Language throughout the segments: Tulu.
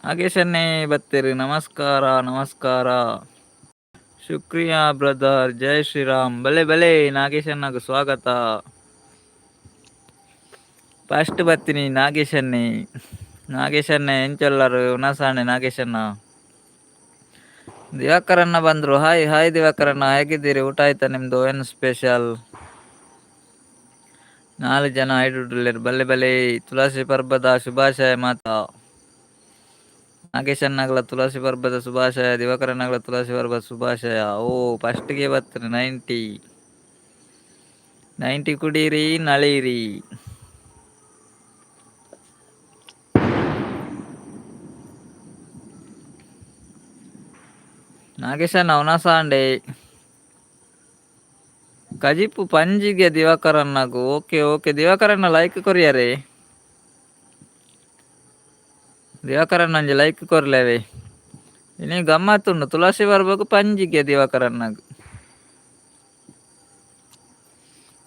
ನಾಗೇಶನ್ನೇ ಬತ್ತೀರಿ, ನಮಸ್ಕಾರ ನಮಸ್ಕಾರ. ಶುಕ್ರಿಯಾ ಬ್ರದರ್, ಜೈ ಶ್ರೀರಾಮ್. ಬಲೆ ಬಲೆ ನಾಗೇಶಣ್ಣಗೆ ಸ್ವಾಗತ. ಫಸ್ಟ್ ಬರ್ತೀನಿ ನಾಗೇಶನ್ನೇ. ನಾಗೇಶನ್ನೇ ಎಂಚೊಲ್ಲರು ಉಣಸಾಣೆ ನಾಗೇಶಣ್ಣ. ದಿವಾಕರಣ್ಣ ಬಂದರು. ಹಾಯ್ ಹಾಯ್ ದಿವಾಕರಣ್ಣ, ಹೇಗಿದ್ದೀರಿ? ಊಟ ಆಯ್ತಾ ನಿಮ್ಮದು? ಏನು ಸ್ಪೆಷಲ್? ನಾಲ್ಕು ಜನ ಐಡುಡ್ಲೇರು. ಬಲ್ಲೆ ಬಲೆ. ತುಳಸಿ ಪರ್ಬದ ಶುಭಾಶಯ ಮಾತಾ. ನಾಗೇಶಣ್ಣಗಳ ತುಳಸಿ ಪರ್ಬದ ಶುಭಾಶಯ, ದಿವಾಕರಣ್ಣಗಳ ತುಳಸಿ ಪರ್ಬದ ಶುಭಾಶಯ. ಓ ಫಸ್ಟ್ಗೆ ಬರ್ತದೆ 90 90. ಕುಡೀರಿ ನಳೀರಿ. ನಾಗೇಶಣ್ಣ ಉಣಸಾಂಡೆ ಕಜಿಪು ಪಂಜಿಗೆ ದಿವಾಕರಣ್ಣಗು. ಓಕೆ ಓಕೆ ದಿವಾಕರಣ್ಣ, ಲೈಕ್ ಕೊರಿಯರೇ. ದಿವಾಕರಣ್ಣ ಒಂಜಿ ಲೈಕ್ ಕೊರ್ಲೇವೆ. ಇನಿ ಗಮ್ಮತ್ತುಂಡು ತುಳಸಿ ಬರ್ಬೇಕು ಪಂಜಿಗೆ ದಿವಾಕರಣ್ಣಗ್.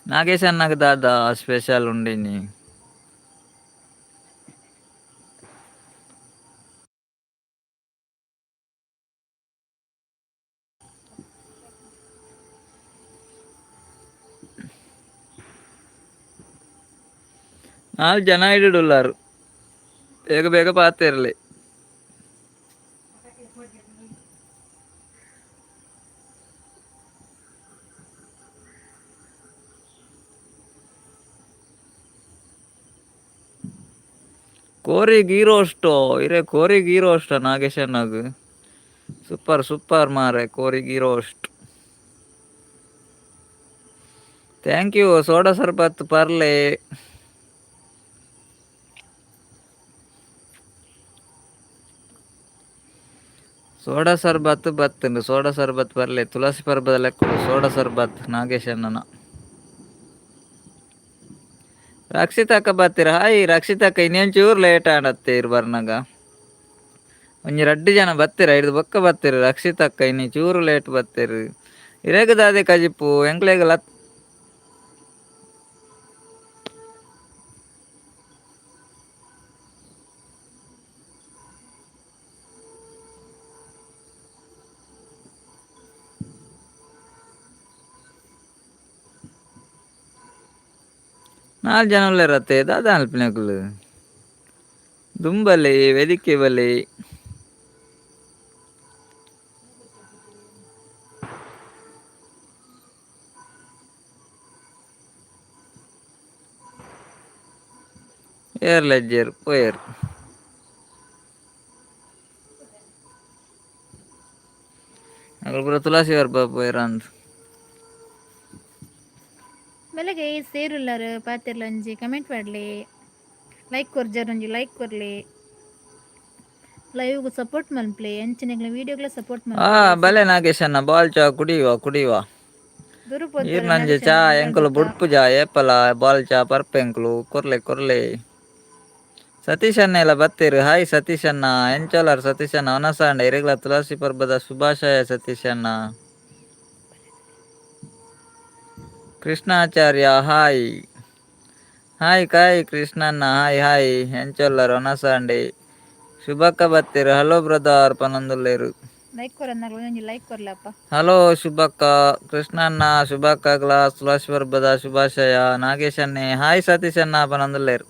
ನಾಗೇಶಣ್ಣಗ್ ದಾದ ಸ್ಪೆಷಲ್ ಉಂಡಿನಿ? ನಾಲ್ ಜನ ಇಡುಲ್ಲಾರು, ಬೇಗ ಬೇಗ ಪಾತಿರ್ಲಿ. ಕೋರಿ ಗೀರೋಸ್ಟೋ ಇರೆ, ಕೋರಿ ಗೀರೋಸ್ಟ ನಾಗೇಶಣ್ಣಗ್. ಸೂಪರ್ ಸೂಪರ್ ಮಾರೆ ಕೋರಿ ಗೀರೋಸ್ಟ್. Thank you. Soda ಸರ್ಬತ್ ಪರ್ಲೆ. ಸೋಡಾ ಸರ್ಬತ್ ಬತ್ತುಂಡು, ಸೋಡಾ ಸರ್ಬತ್ ಬರಲಿ. ತುಳಸಿ ಪರ್ಬದ ಲೆಕ್ಕಡು ಸೋಡಾ ಸರ್ಬತ್ ನಾಗೇಶಣ್ಣನ. ರಕ್ಷಿತಕ್ಕ ಬತ್ತೀರ? ಹಾಯ್ ರಕ್ಷಿತಕ್ಕ. ಇನ್ನೊಂಚೂರು ಲೇಟ್ ಆಡತ್ತೆ ಇರು ಬರ್ನಾಗ. ಒಂಜಿ ರಡ್ಡು ಜನ ಬತ್ತೀರ, ಐದು ಬೊಕ್ಕ ಬತ್ತೀರಿ. ರಕ್ಷಿತಕ್ಕ ಇನಿ ಚೂರು ಲೇಟ್ ಬತ್ತೀರಿ. ಇರೆಗ್ ದಾದೆ ಕಜಿಪು? ಎಂಕ್ಲೆಗ್ ಲತ್ ನಾಲ್ ಜನ ಉಲ್ಲೆರತ್ತೆ, ದಾದ ಅಲ್ಪಿನಕುಲು ದುಂಬಲಿ ವೆದಿಕೆ ಬಲಿ. ಏರ್ ಲಜ್ಜೆರ್ ಪೋಯೆರ್. ಅಕುಲು ಪೂರ ತುಳಸಿ ವರ್ಪ ಪೋಯೆರಂದ್. ಬೆಳಗ್ಗೆ ಸೇರುಲ್ಲಾರು ಪಾತೆರ್ಲ, ಒಂಜಿ ಕಮೆಂಟ್ ಪಾಡ್ಲೆ. ಲೈಕ್ ಕೊರ್ಜರ್ ಒಂಜಿ ಲೈಕ್ ಕೊರ್ಲೆ. ಲೈವ್ಗ್ ಸಪೋರ್ಟ್ ಮನ್ಪ್ಲೆ, ಅಂಚನೆ ವೀಡಿಯೋಗ್ಲ ಸಪೋರ್ಟ್ ಆ ಮನ್ಪ್ಲೆ. ಬಲೆ ನಾಗೇಶಣ್ಣ, ಬಾಲ್ ಚಾ ಕುಡಿಯುವ ಕುಡಿಯುವ. ದೂರ ಪೋತಾರೆ. ಈರ್ನಂಜೆ ಚಾ ಎಂಕುಲು ಬುಡ್ಪುಜ ಏಪಲ, ಬಾಲ್ ಚಾ ಪರ್ಪೆ ಎಂಕುಲು. ಕೊರ್ಲೆ ಕೊರ್ಲೆ. ಸತೀಶ್ ಅಣ್ಣ ಎಲ್ಲ ಬತ್ತೀರು. ಹಾಯ್ ಸತೀಶ್ ಅಣ್ಣ, ಎಂಚೋಲಾರ್ ಸತೀಶ್ ಅಣ್ಣ? ವನಸಾಂಡ ಇರೆಗ್ಲ ತುಳಸಿ ಪರ್ಬದ ಶುಭಾಶಯ ಸತೀಶ್ ಅಣ್ಣ. ಕೃಷ್ಣಾಚಾರ್ಯ ಹಾಯ್ ಹಾಯ್ ಕಾಯ್ ಕೃಷ್ಣಣ್ಣ, ಹಾಯ್ ಹಾಯ್. ಎಂಚೊಲ್ಲರ್? ವನಸಾಂಡೆ. ಶುಭಕ್ಕ ಬತ್ತೀರು. ಹಲೋ ಬ್ರದರ್ ಪನೊಂದುಲ್ಲೆರು. ಲೈಕ್ ಕೊರನ್ನಾಗ ಒಂಜಿ ಲೈಕ್ ಕೊರ್ಲಪ್ಪ. ಹಲೋ ಶುಭಕ್ಕ. ಕೃಷ್ಣಣ್ಣ ಶುಭಕ್ಕಗ್ಲ ತುಳಸಿ ಪರ್ಬದ ಶುಭಾಶಯ. ನಾಗೇಶ್ ಅಣ್ಣೆ ಹಾಯ್ ಸತೀಶ್ ಅಣ್ಣ ಪನೊಂದುಲ್ಲೆರು.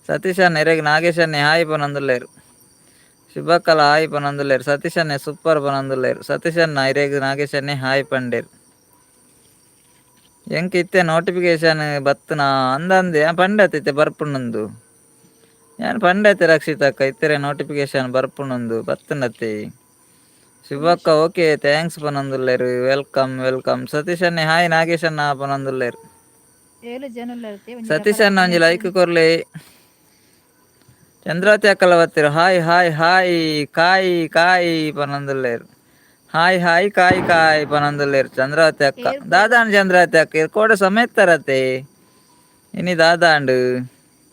ಸತೀಶ್ ಅಣ್ಣ ಇರೆಗ್ ನಾಗೇಶ್ ಅಣ್ಣೆ ಹಾಯ್ ಪನೊಂದುಲ್ಲೆರು. ಶುಭಕ್ಕಲ ಹಾಯ್ ಪನೊಂದುಲ್ಲೆರು. ಸತೀಶ್ ಅಣ್ಣೆ ಸೂಪರ್ ಪನೊಂದುಲ್ಲೆರು. ಸತೀಶ್ ಅಣ್ಣ ಇರೆಗ್ ನಾಗೇಶ್ ಅಣ್ಣೆ ಹಾಯ್ ಪಂಡೇರ್. ಎಂಕ್ ಇತ್ತೆ ನೋಟಿಫಿಕೇಶನ್ ಬತ್ತನ ಅಂದಂದೆ ಪಂಡತ್ ಇತ್ತೆ ಬರ್ಪುಂಡುಂದು ಯಾನ್ ಪಂಡತೆ ರಕ್ಷಿತಕ್ಕ, ಇತ್ತರೆ ನೋಟಿಫಿಕೇಶನ್ ಬರ್ಪುಂಡುಂದು ಬತ್ತುಂಡತ್ತೆ. ಶುಭಕ್ಕ ಓಕೆ thanks ಪನೊಂದುಲ್ಲೆರು. Welcome welcome. Satish ಅಣ್ಣೆ ಹಾಯ್ ನಾಗೇಶ್ ಅಣ್ಣ ಪನೊಂದುಲ್ಲೆರು. ಏಳು ಜನ ಉಲ್ಲರ್ತೆ, ಒಂಜಿ ಸತೀಶ್ ಅಣ್ಣ ಒಂಜಿ ಲೈಕ್ ಕೊರ್ಲೆ. ಚಂದ್ರಾವತಿ ಅಕ್ಕಲ ಬತ್ತೀರು. Hi hi hi ಕಾಯಿ ಕಾಯಿ ಪನೊಂದುಲ್ಲೆರು. ಹಾಯ್ ಹಾಯ್ ಕಾಯ್ ಕಾಯ್ ಪನೊಂದುಲ್ಲೆರು ಚಂದ್ರಾವತಿ ಅಕ್ಕ. ದಾದಾಂಡ್ ಚಂದ್ರಾವತಿ ಅಕ್ಕ, ಕೋಡೆ ಸಮೇತರತೆ ಇನಿ ದಾದಾಂಡ್?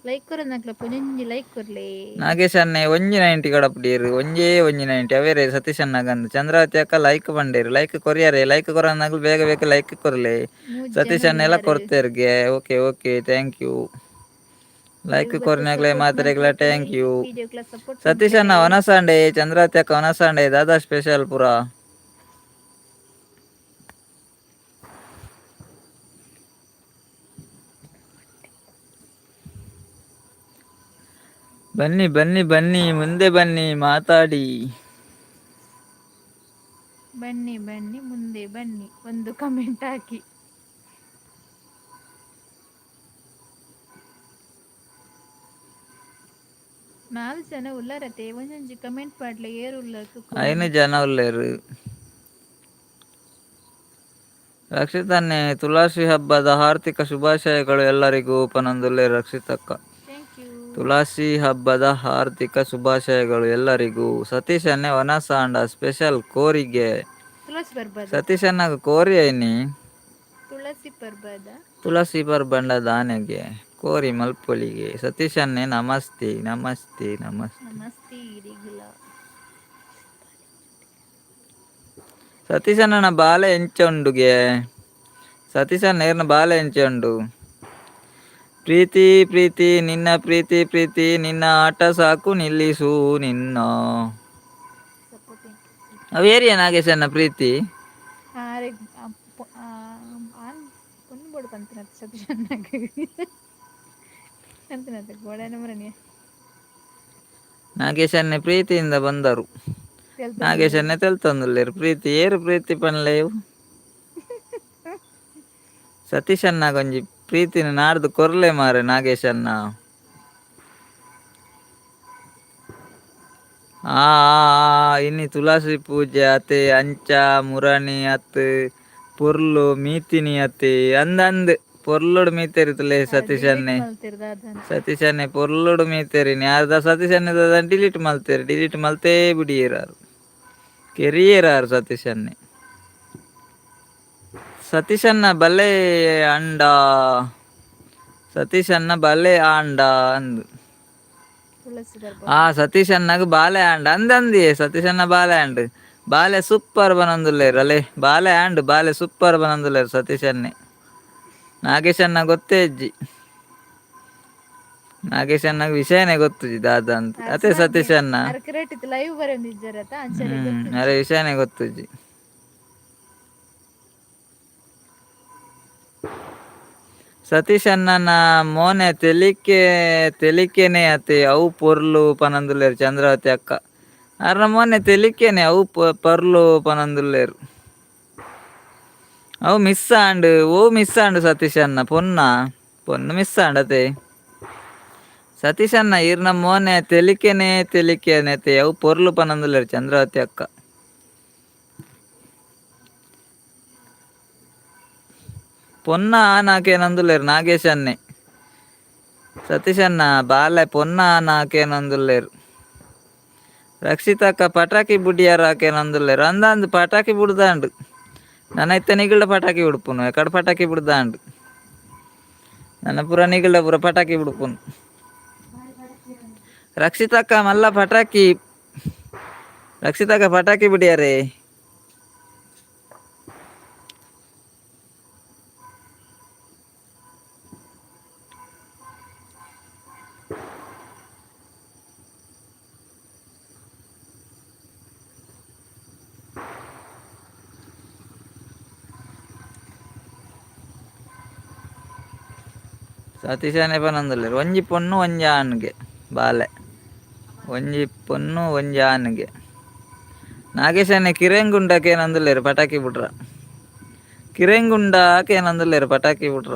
ಲೈಕ್ ಕೊರನ್ನಾಗ್ಲಪ್ಪ, ಒಂಜಿ ಲೈಕ್ ಕೊರ್ಲೆ. ನಾಗೇಶ್ ಅಣ್ಣೆ ಒಂಜಿ 90 ಕಡಪುಡಿಯರು, ಒಂಜೇ ಒಂಜಿ 90 ಅವೇರೆ ಸತೀಶ್ ಅಣ್ಣಗಂದು. ಚಂದ್ರಾವತಿ ಅಕ್ಕ ಲೈಕ್ ಪಂಡೇರು. ಲೈಕ್ ಕೊರಿಯರೆ. ಲೈಕ್ ಕೊರನ್ನಾಗ್ಲು ಬೇಗ ಬೇಗ ಲೈಕ್ ಕೊರ್ಲೆ. ಮೂಜಿ ಸತೀಶ್ ಜನ ಅಣ್ಣೆಲ್ಲ ಉಲ್ಲಾರು. ಕೊರ್ತೇರ್ಗೆ. Okay okay, thank you. Like ಕೊರ್ನಾಗ್ಲೆ ಮಾತ್ರೆಗ್ಲ thank you. ವಿಡಿಯೋಗ್ಲ support Satish ಅಣ್ಣ ವನಸಾಂಡೆ, ಚಂದ್ರಾವತಿ ಅಕ್ಕ ವನಸಾಂಡೆ, ದಾದಾ ಸ್ಪೆಷಲ್ ಪುರ. ಬನ್ನಿ ಬನ್ನಿ ಬನ್ನಿ, ಮುಂದೆ ಬನ್ನಿ, ಮಾತಾಡಿ. ಬನ್ನಿ ಬನ್ನಿ, ಮುಂದೆ ಬನ್ನಿ, ಒಂದು ಕಮೆಂಟ್ ಹಾಕಿ. ನಾಲ್ ಜನ ಉಲ್ಲರತೆ, ಒಂಜೊಂಜಿ ಕಮೆಂಟ್ ಪಾಡ್ಲೆ, ಏರ್ ಉಲ್ಲರ್ ತೂಕ. ಐನು ಜನ ಉಲ್ಲೇರು. ರಕ್ಷಿತನ್ನೇ ತುಳಸಿ ಹಬ್ಬದ ಹಾರ್ದಿಕ ಶುಭಾಶಯಗಳು ಎಲ್ಲರಿಗೂ ಪನೊಂದುಲ್ಲೆರ್ ರಕ್ಷಿತಕ್ಕ. Thank you. ತುಳಸಿ ಹಬ್ಬದ ಹಾರ್ದಿಕ ಶುಭಾಶಯಗಳು ಎಲ್ಲರಿಗೂ. ಸತೀಶನ್ನೇ ವನಸಾಂಡ ಸ್ಪೆಷಲ್ ಕೋರಿಗೆ. ತುಳಸಿ ಬರ್ಬದ. ಸತೀಶನ್ನಾಗ ಕೋರಿ ಐನಿ. ತುಳಸಿ ಪರ್ಬದ. ತುಳಸಿ ಪರ್ಬಂಡ ದಾನೆಗೆ ಕೋರಿ ಮಲ್ಪೊಲಿಗೆ. ಸತೀಶನ್ನೇ ನಮಸ್ತೆ ನಮಸ್ತೆ ನಮಸ್ತೆ. ನಮಸ್ತೆ ಇರಿಗಿಲ. ಸತೀಶಣ್ಣನ ಬಾಲೆ ಎಂಚ ಉಂಡುಗೆ? ಸತೀಶಣ್ಣ ಏರ್ನ ಬಾಲೆ ಎಂಚ ಉಂಡು? ಪ್ರೀತಿ ಪ್ರೀತಿ ನಿನ್ನ ಪ್ರೀತಿ ಪ್ರೀತಿ ನಿನ್ನ ಆಟ ಸಾಕು ನಿಲ್ಲಿಸು ನಿನ್ನ. ಸಪೋರ್ಟ್. ಅವು ಏರಿಯ ನಾಗೇಶಣ್ಣ ಪ್ರೀತಿ. ಆರೆಗ್ ಆನ್ ಪೊಣ್ಣು ಬೋಡು ಪಂತಿನತ್ ಸತೀಶ್ ಅಣ್ಣಗ್ ಅಂತಿನತ್ ಗೋಡೆ ಮರಣಿಯ. ನಾಗೇಶನ್ನೇ ಪ್ರೀತಿಯಿಂದ ಬಂದರು. ನಾಗೇಶನ್ನೇ ತೆಲ್ತೊಂದುಲ್ಲೆರ್ ಪ್ರೀತಿ ಏರು ಪ್ರೀತಿ ಪನ್ಲೇವು. ಸತೀಶಣ್ಣಗೊಂಜಿ ಪ್ರೀತಿನ ನಾಡ್ದು ಕೊರ್ಲೆ ಮಾರೆ ನಾಗೇಶಣ್ಣ. ಆ ಆ, ಇನಿ ತುಳಸಿ ಪೂಜೆ ಅತೆ, ಅಂಚ ಮುರಣಿ ಅತ್, ಪೊರ್ಲು ಮೀತಿನಿ ಅತೆ, ಅಂದ್ ಅಂದ್ ಪೊರ್ಲುಡು ಮೀತೆರಿ ತುಲೆ ಸತೀಶನ್ನೇ. ಸತೀಶನ್ನೇ ಪೊರ್ಲುಡು ಮೀತೆರಿ ಯಾರ್ದ ಸತೀಶನ್ನೇ ಡಿಲೀಟ್ ಮಲ್ತೇರಿ, ಡಿಲೀಟ್ ಮಲ್ತೇ ಬಿಡಿಯೇರಾರು ಕೆರಿಯೇರಾರು ಸತೀಶನ್ನೇ. ಸತೀಶನ್ನ ಬಲೆ ಅಂಡ, ಸತೀಶನ್ನ ಬಲೆ ಆಂಡ ಅಂದ್. ಆ ಸತೀಶಣ್ಣಗ್ ಬಾಲೆ ಆಂಡ್ ಅಂದಂದಿಯೇ. ಸತೀಶಣ್ಣ ಬಾಲೆ ಆಂಡ್, ಬಾಲೆ ಸೂಪರ್ ಬನೊಂದುಲ್ಲೆರ್ ಅಲೆ. ಬಾಲೆ ಆಂಡ್, ಬಾಲೆ ಸೂಪರ್ ಬನೊಂದುಲ್ಲೆರ್ ಸತೀಶನ್ನೇ. ನಾಗೇಶಣ್ಣ ಗೊತ್ತೇ ಇಜ್ಜಿ, ನಾಗೇಶಣ್ಣಗ್ ವಿಷಯನೇ ಗೊತ್ತುಜಿ ದಾದ ಅಂತ ಅದೇ ಸತೀಶಣ್ಣ. ಲೈವ್. ಅರೆ ವಿಷಯನೇ ಗೊತ್ತುಜಿ. ಸತೀಶಣ್ಣನ ಮೋನೆ ತೆಲಿಕೆ ತೆಲಿಕೆನೆ ಅತೆ, ಅವು ಪೊರ್ಲು ಪನೊಂದುಲ್ಲೆರ್ ಚಂದ್ರಾವತಿ ಅಕ್ಕ. ಅರ್ನ ಮೋನೆ ತೆಲಿಕೆನೆ ಅವು ಪೊರ್ಲು ಪನೊಂದುಲ್ಲೆರ್. ಅವು ಮಿಸ್ ಆಂಡ್, ಓ ಮಿಸ್ ಆಂಡ್ ಸತೀಶಣ್ಣ? ಪೊನ್ನ ಪೊನ್ನು ಮಿಸ್ ಆಂಡ್ ಅತೆ. ಸತೀಶಣ್ಣ ಈರ್ನ ಮೋನೆ ತೆಲಿಕೆನೆ ತೆಲಿಕೆನೆ ಅತೆ, ಅವು ಪೊರ್ಲು ಪನೊಂದುಲ್ಲೆರ್ ಚಂದ್ರಾವತಿ ಅಕ್ಕ. ಪೊನ್ನ ಆನಾಕೇನೊಂದುಲ್ಲೆರ್ ನಾಗೇಶನ್ನೇ. ಸತೀಶಣ್ಣ ಬಾಲೆ ಪೊನ್ನ ಆನಾಕೇನೊಂದುಲ್ಲೆರ್. ರಕ್ಷಿತಕ್ಕ ಪಟಾಕಿ ಬುಡಿಯಾರ ಆಕೇನೊಂದುಲ್ಲೆರ್. ಅಂದಂದು ಪಟಾಕಿ ಬುಡ್ದಾಂಡ್, ನನ ಇತ್ತೆ ನಿಗಲ್ಡ ಪಟಾಕಿ ಬುಡ್ಪುನು. ಎಕಡೆ ಪಟಾಕಿ ಬುಡ್ದಾಂಡ್, ನನ್ನ ಪೂರ ನಿಗಲ್ಡ ಪೂರ ಪಟಾಕಿ ಬುಡ್ಪುನು. ರಕ್ಷಿತಕ್ಕ ಮಲ್ಲ ಪಟಾಕಿ, ರಕ್ಷಿತಕ್ಕ ಪಟಾಕಿ ಬಿಡಿಯಾರೆ. ಸತೀಶನೇ ಪನೊಂದುಲ್ಲೆರ್ ಒಂಜಿ ಪೊಣ್ಣು ಒಂಜಿ ಆಣ್ಗೆ ಬಾಲೆ, ಒಂಜಿ ಪೊಣ್ಣು ಒಂಜಿ ಆಣ್ಗೆ. ನಾಗೇಶನ್ನೇ ಕಿರೆಂಗುಂಡಕೇನೊಂದುಲ್ಲೆರ್ ಪಟಾಕಿ ಬುಡ್ರ, ಕಿರೆಂಗುಂಡ ಕೇನೊಂದುಲ್ಲೆರ್ ಪಟಾಕಿ ಬುಡ್ರ.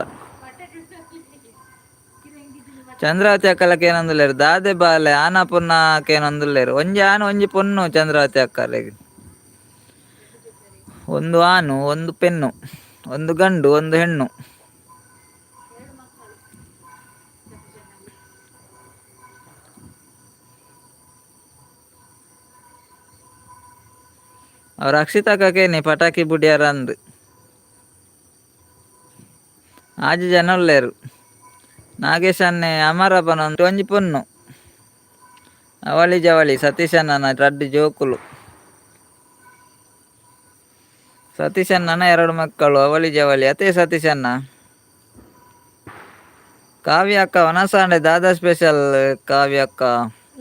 ಚಂದ್ರಾವತಿ ಅಕ್ಕಲಕೇನೊಂದುಲ್ಲೆರ್ ದಾದೆ ಬಾಲೆ ಆನ ಪೊನ್ನ ಕೇನೊಂದುಲ್ಲೆರ್. ಒಂಜಿ ಆನು ಒಂಜಿ ಪೊಣ್ಣು ಚಂದ್ರಾವತಿ ಅಕ್ಕಲೆಗ್. ಒಂದು ಆನು ಒಂದು ಪೆನ್ನು, ಒಂದು ಗಂಡು ಒಂದು ಹೆಣ್ಣು. ಅವ್ರು ಅಕ್ಷಿತಕ್ಕೇನೆ ಪಟಾಕಿ ಬುಡಿಯಾರ ಅಂದ್. ಆಜಿ ಜನ ಉಲ್ಲೆರ್. ನಾಗೇಶನ್ನೇ ಅಮರ ಪನೊಂದು ಒಂಜಿ ಪೊಣ್ಣು. ಅವಳಿ ಜವಳಿ ಸತೀಶಣ್ಣನ ರಡ್ಡ್ ಜೋಕುಲು. ಸತೀಶಣ್ಣನ ಎರಡು ಮಕ್ಕಳು ಅವಳಿ ಜವಳಿ ಅತೇ ಸತೀಶಣ್ಣ. ಕಾವ್ಯ ಅಕ್ಕ ವನಸಾಂಡೆ ದಾದಾ ಸ್ಪೆಷಲ್ ಕಾವ್ಯ ಅಕ್ಕ.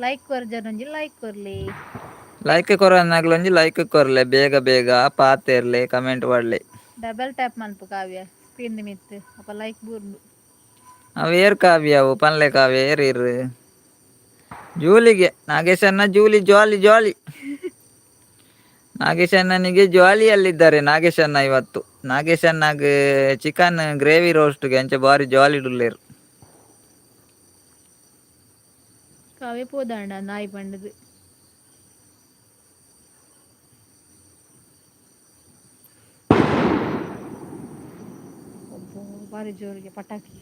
ಲೈಕ್ ಕೊರ್ಜರ್ ಒಂಜಿ ಲೈಕ್ ಕೊರ್ಲಿ. ಲೈಕ್ ಕೊರನಗ್ಲೊಂಜಿ ಲೈಕ್ ಕೊರ್ಲೆ, ಬೇಗ ಬೇಗ ಪಾತೆರ್ಲೆ, ಕಮೆಂಟ್ ಪಡ್ಲೆ. ಡಬಲ್ ಟ್ಯಾಪ್ ಮನ್ಪು ಕಾವ್ಯ ಸ್ಕ್ರೀನ್ ಮಿತ್, ಅಪ್ಪ ಲೈಕ್ ಬೂರ್ಂಡು. ಅವು ಏರ್ ಕಾವ್ಯ ಅವು ಪನ್ಲೆ ಕಾವ್ಯ, ಏರ್ ಇರು ಜೂಲಿಗೆ ನಾಗೇಶಣ್ಣ ಜೂಲಿ ಜಾಲಿ ಜಾಲಿ. ನಾಗೇಶಣ್ಣನಿಗೆ ಜಾಲಿಯಲ್ಲಿದ್ದಾರೆ ನಾಗೇಶಣ್ಣ ಇವತ್ತು. ನಾಗೇಶಣ್ಣಗ್ ಚಿಕನ್ ಗ್ರೇವಿ ರೋಸ್ಟ್ಗೆ ಅಂಚೆ ಬಾರಿ ಜಾಲಿ ಡುಲ್ಲೇರು. ಕಾವ್ಯ ಪೋದಾಂಡ ನಾಯಿ ಪಂಡದು. ಒಬ್ಬ ಬಾರಿ ಜೋರಿಗೆ ಪಟಾಕಿ.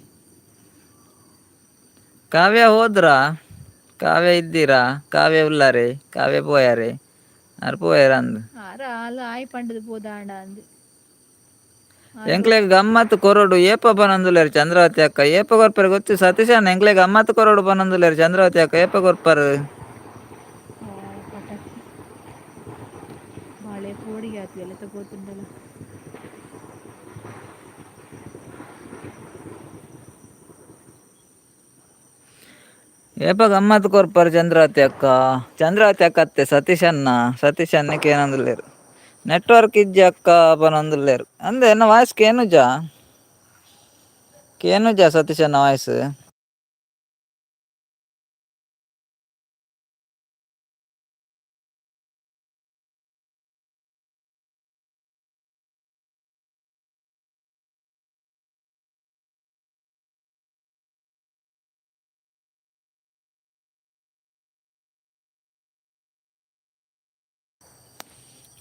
ಕಾವ್ಯ ಹೋದ್ರಾ? ಕಾವ್ಯ ಇದ್ದೀರಾ? ಕಾವ್ಯ ಉಲ್ಲಾರೆ? ಕಾವ್ಯ ಪೋಯಾರೆ? ಆರ್ ಪೋಯಾರ ಅಂದ್. ಆರ ಆಲ್ ಆಯ್ ಪಂಡದು ಪೋದಾಂಡ ಅಂದು. ಎಂಕ್ಲೆಗ್ ಗಮ್ಮತ್ ಕೊರೊಡು ಏಪ ಪನೊಂದುಲ್ಲೆರ್ ಚಂದ್ರಾವತಿ ಅಕ್ಕ, ಏಪ ಕೊರ್ಪೆರ್ ಗೊತ್ತು ಸತೀಶಣ್ಣ? ಎಂಕ್ಲೆಗ್ ಗಮ್ಮತ್ ಕೊರೊಡು ಪನೊಂದುಲ್ಲೆರ್ ಚಂದ್ರಾವತಿ ಅಕ್ಕ, ಏಪ ಕೊರ್ಪರ್? ಪಟಾಕಿ ಬಾಳೆ ಪೋಡಿಗೆ ಆತು ಎಲ್ಲ ತಗೋತುಂಡಲ್ಲ. ಏಪ ಗಮ್ಮತ್ ಕೊರ್ಪರ್ ಚಂದ್ರಾವತಿ ಅಕ್ಕ? ಚಂದ್ರಾವತಿ ಅಕ್ಕ ಅತ್ತೆ ಸತೀಶಣ್ಣ, ಸತೀಶಣ್ಣಕ್ಕೆ ಏನೊಂದುಲ್ಲೆರ್ ನೆಟ್ವರ್ಕ್ ಇಜ್ಜಿ ಅಕ್ಕ ಪನೊಂದುಲ್ಲೆರ್ ಅಂದೆ. ಎನ್ನ ವಾಯ್ಸ್ ಕೇನುಜಾ? ಕೇನುಜಾ ಸತೀಶಣ್ಣ ವಾಯ್ಸ್?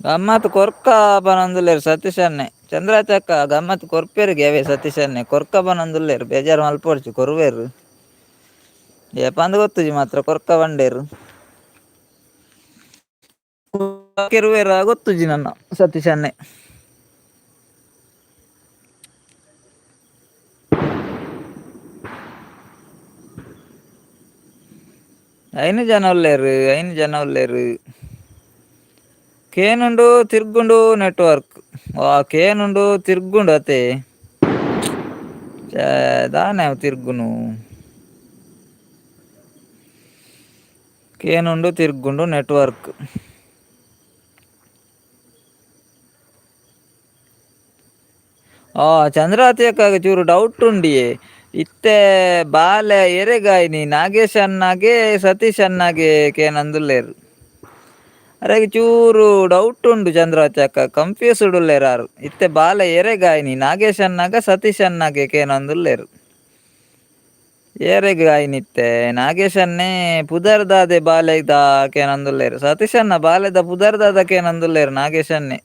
ಗಮ್ಮತ್ ಕೊರ್ಕ ಪನೊಂದುಲ್ಲೆರ್ ಸತೀಶಣ್ಣೆ. ಚಂದ್ರಾವತಿ ಅಕ್ಕ ಗಮ್ಮತ್ ಕೊರ್ಪೆರ್ಗೆ ಅವೇ ಸತೀಶಣ್ಣೆ, ಕೊರ್ಕ ಪನೊಂದುಲ್ಲೆರ್, ಬೇಜಾರು ಮಲ್ಪೊಡ್ಚಿ, ಕೊರುವೆರ್. ಏಪಂದ್ ಗೊತ್ತುಜಿ ಮಾತ್ರ ಕೊರ್ಕ ಬಂಡೇರು ಕೆರುವೆರ ಗೊತ್ತುಜಿ ನನ್ನ ಸತೀಶಣ್ಣೆ. ಐನು ಜನ ಉಲ್ಲೇರು, ಐನು ಜನ ಉಲ್ಲೇರು. ಕೇನುಂಡು ತಿರ್ಗುಂಡು ನೆಟ್ವರ್ಕ್, ವಾ ಕೇನುಂಡು ತಿರ್ಗುಂಡು ಅತೆ ದಾನೆ ಅವು ತಿರ್ಗುನು. ಕೇನುಂಡು ತಿರ್ಗುಂಡು ನೆಟ್ವರ್ಕ್. ಆ ಚಂದ್ರಾವತಿ ಅಕ್ಕಾಗ ಚೂರು ಡೌಟ್ ಉಂಡಿಯೇ, ಇತ್ತೆ ಬಾಲೆ ಎರೆಗಾಯ್ನಿ ನಾಗೇಶ್ ಅಣ್ಣಗೆ ಸತೀಶ್ ಅಣ್ಣಗೆ ಕೇನಂದುಲ್ಲೇರು. ಅರೆಗ್ ಚೂರು ಡೌಟ್ ಉಂಡು ಚಂದ್ರಾವತಿ ಅಕ್ಕ, ಕನ್ಫ್ಯೂಸ್ಡ್ ಉಲ್ಲೇರ್ ಆರು. ಇತ್ತೆ ಬಾಲೆ ಎರೆಗಾಯ್ನಿ ನಾಗೇಶ್ ಅಣ್ಣಗ ಸತೀಶ್ ಅಣ್ಣಗೆ ಕೇನಂದುಲ್ಲೇರು. ಏರೆಗ್ ಆಯ್ನಿತ್ತೆ ನಾಗೇಶ್ ಅಣ್ಣೆ ಪುದರ್ದಾದೆ ಬಾಲೆದ ಕೇನಂದುಲ್ಲೇರು, ಸತೀಶ್ ಅಣ್ಣ ಬಾಲೆದ ಪುದರ್ದಾದ ಕೇನಂದುಲ್ಲೇರು ನಾಗೇಶ್ ಅಣ್ಣೆ.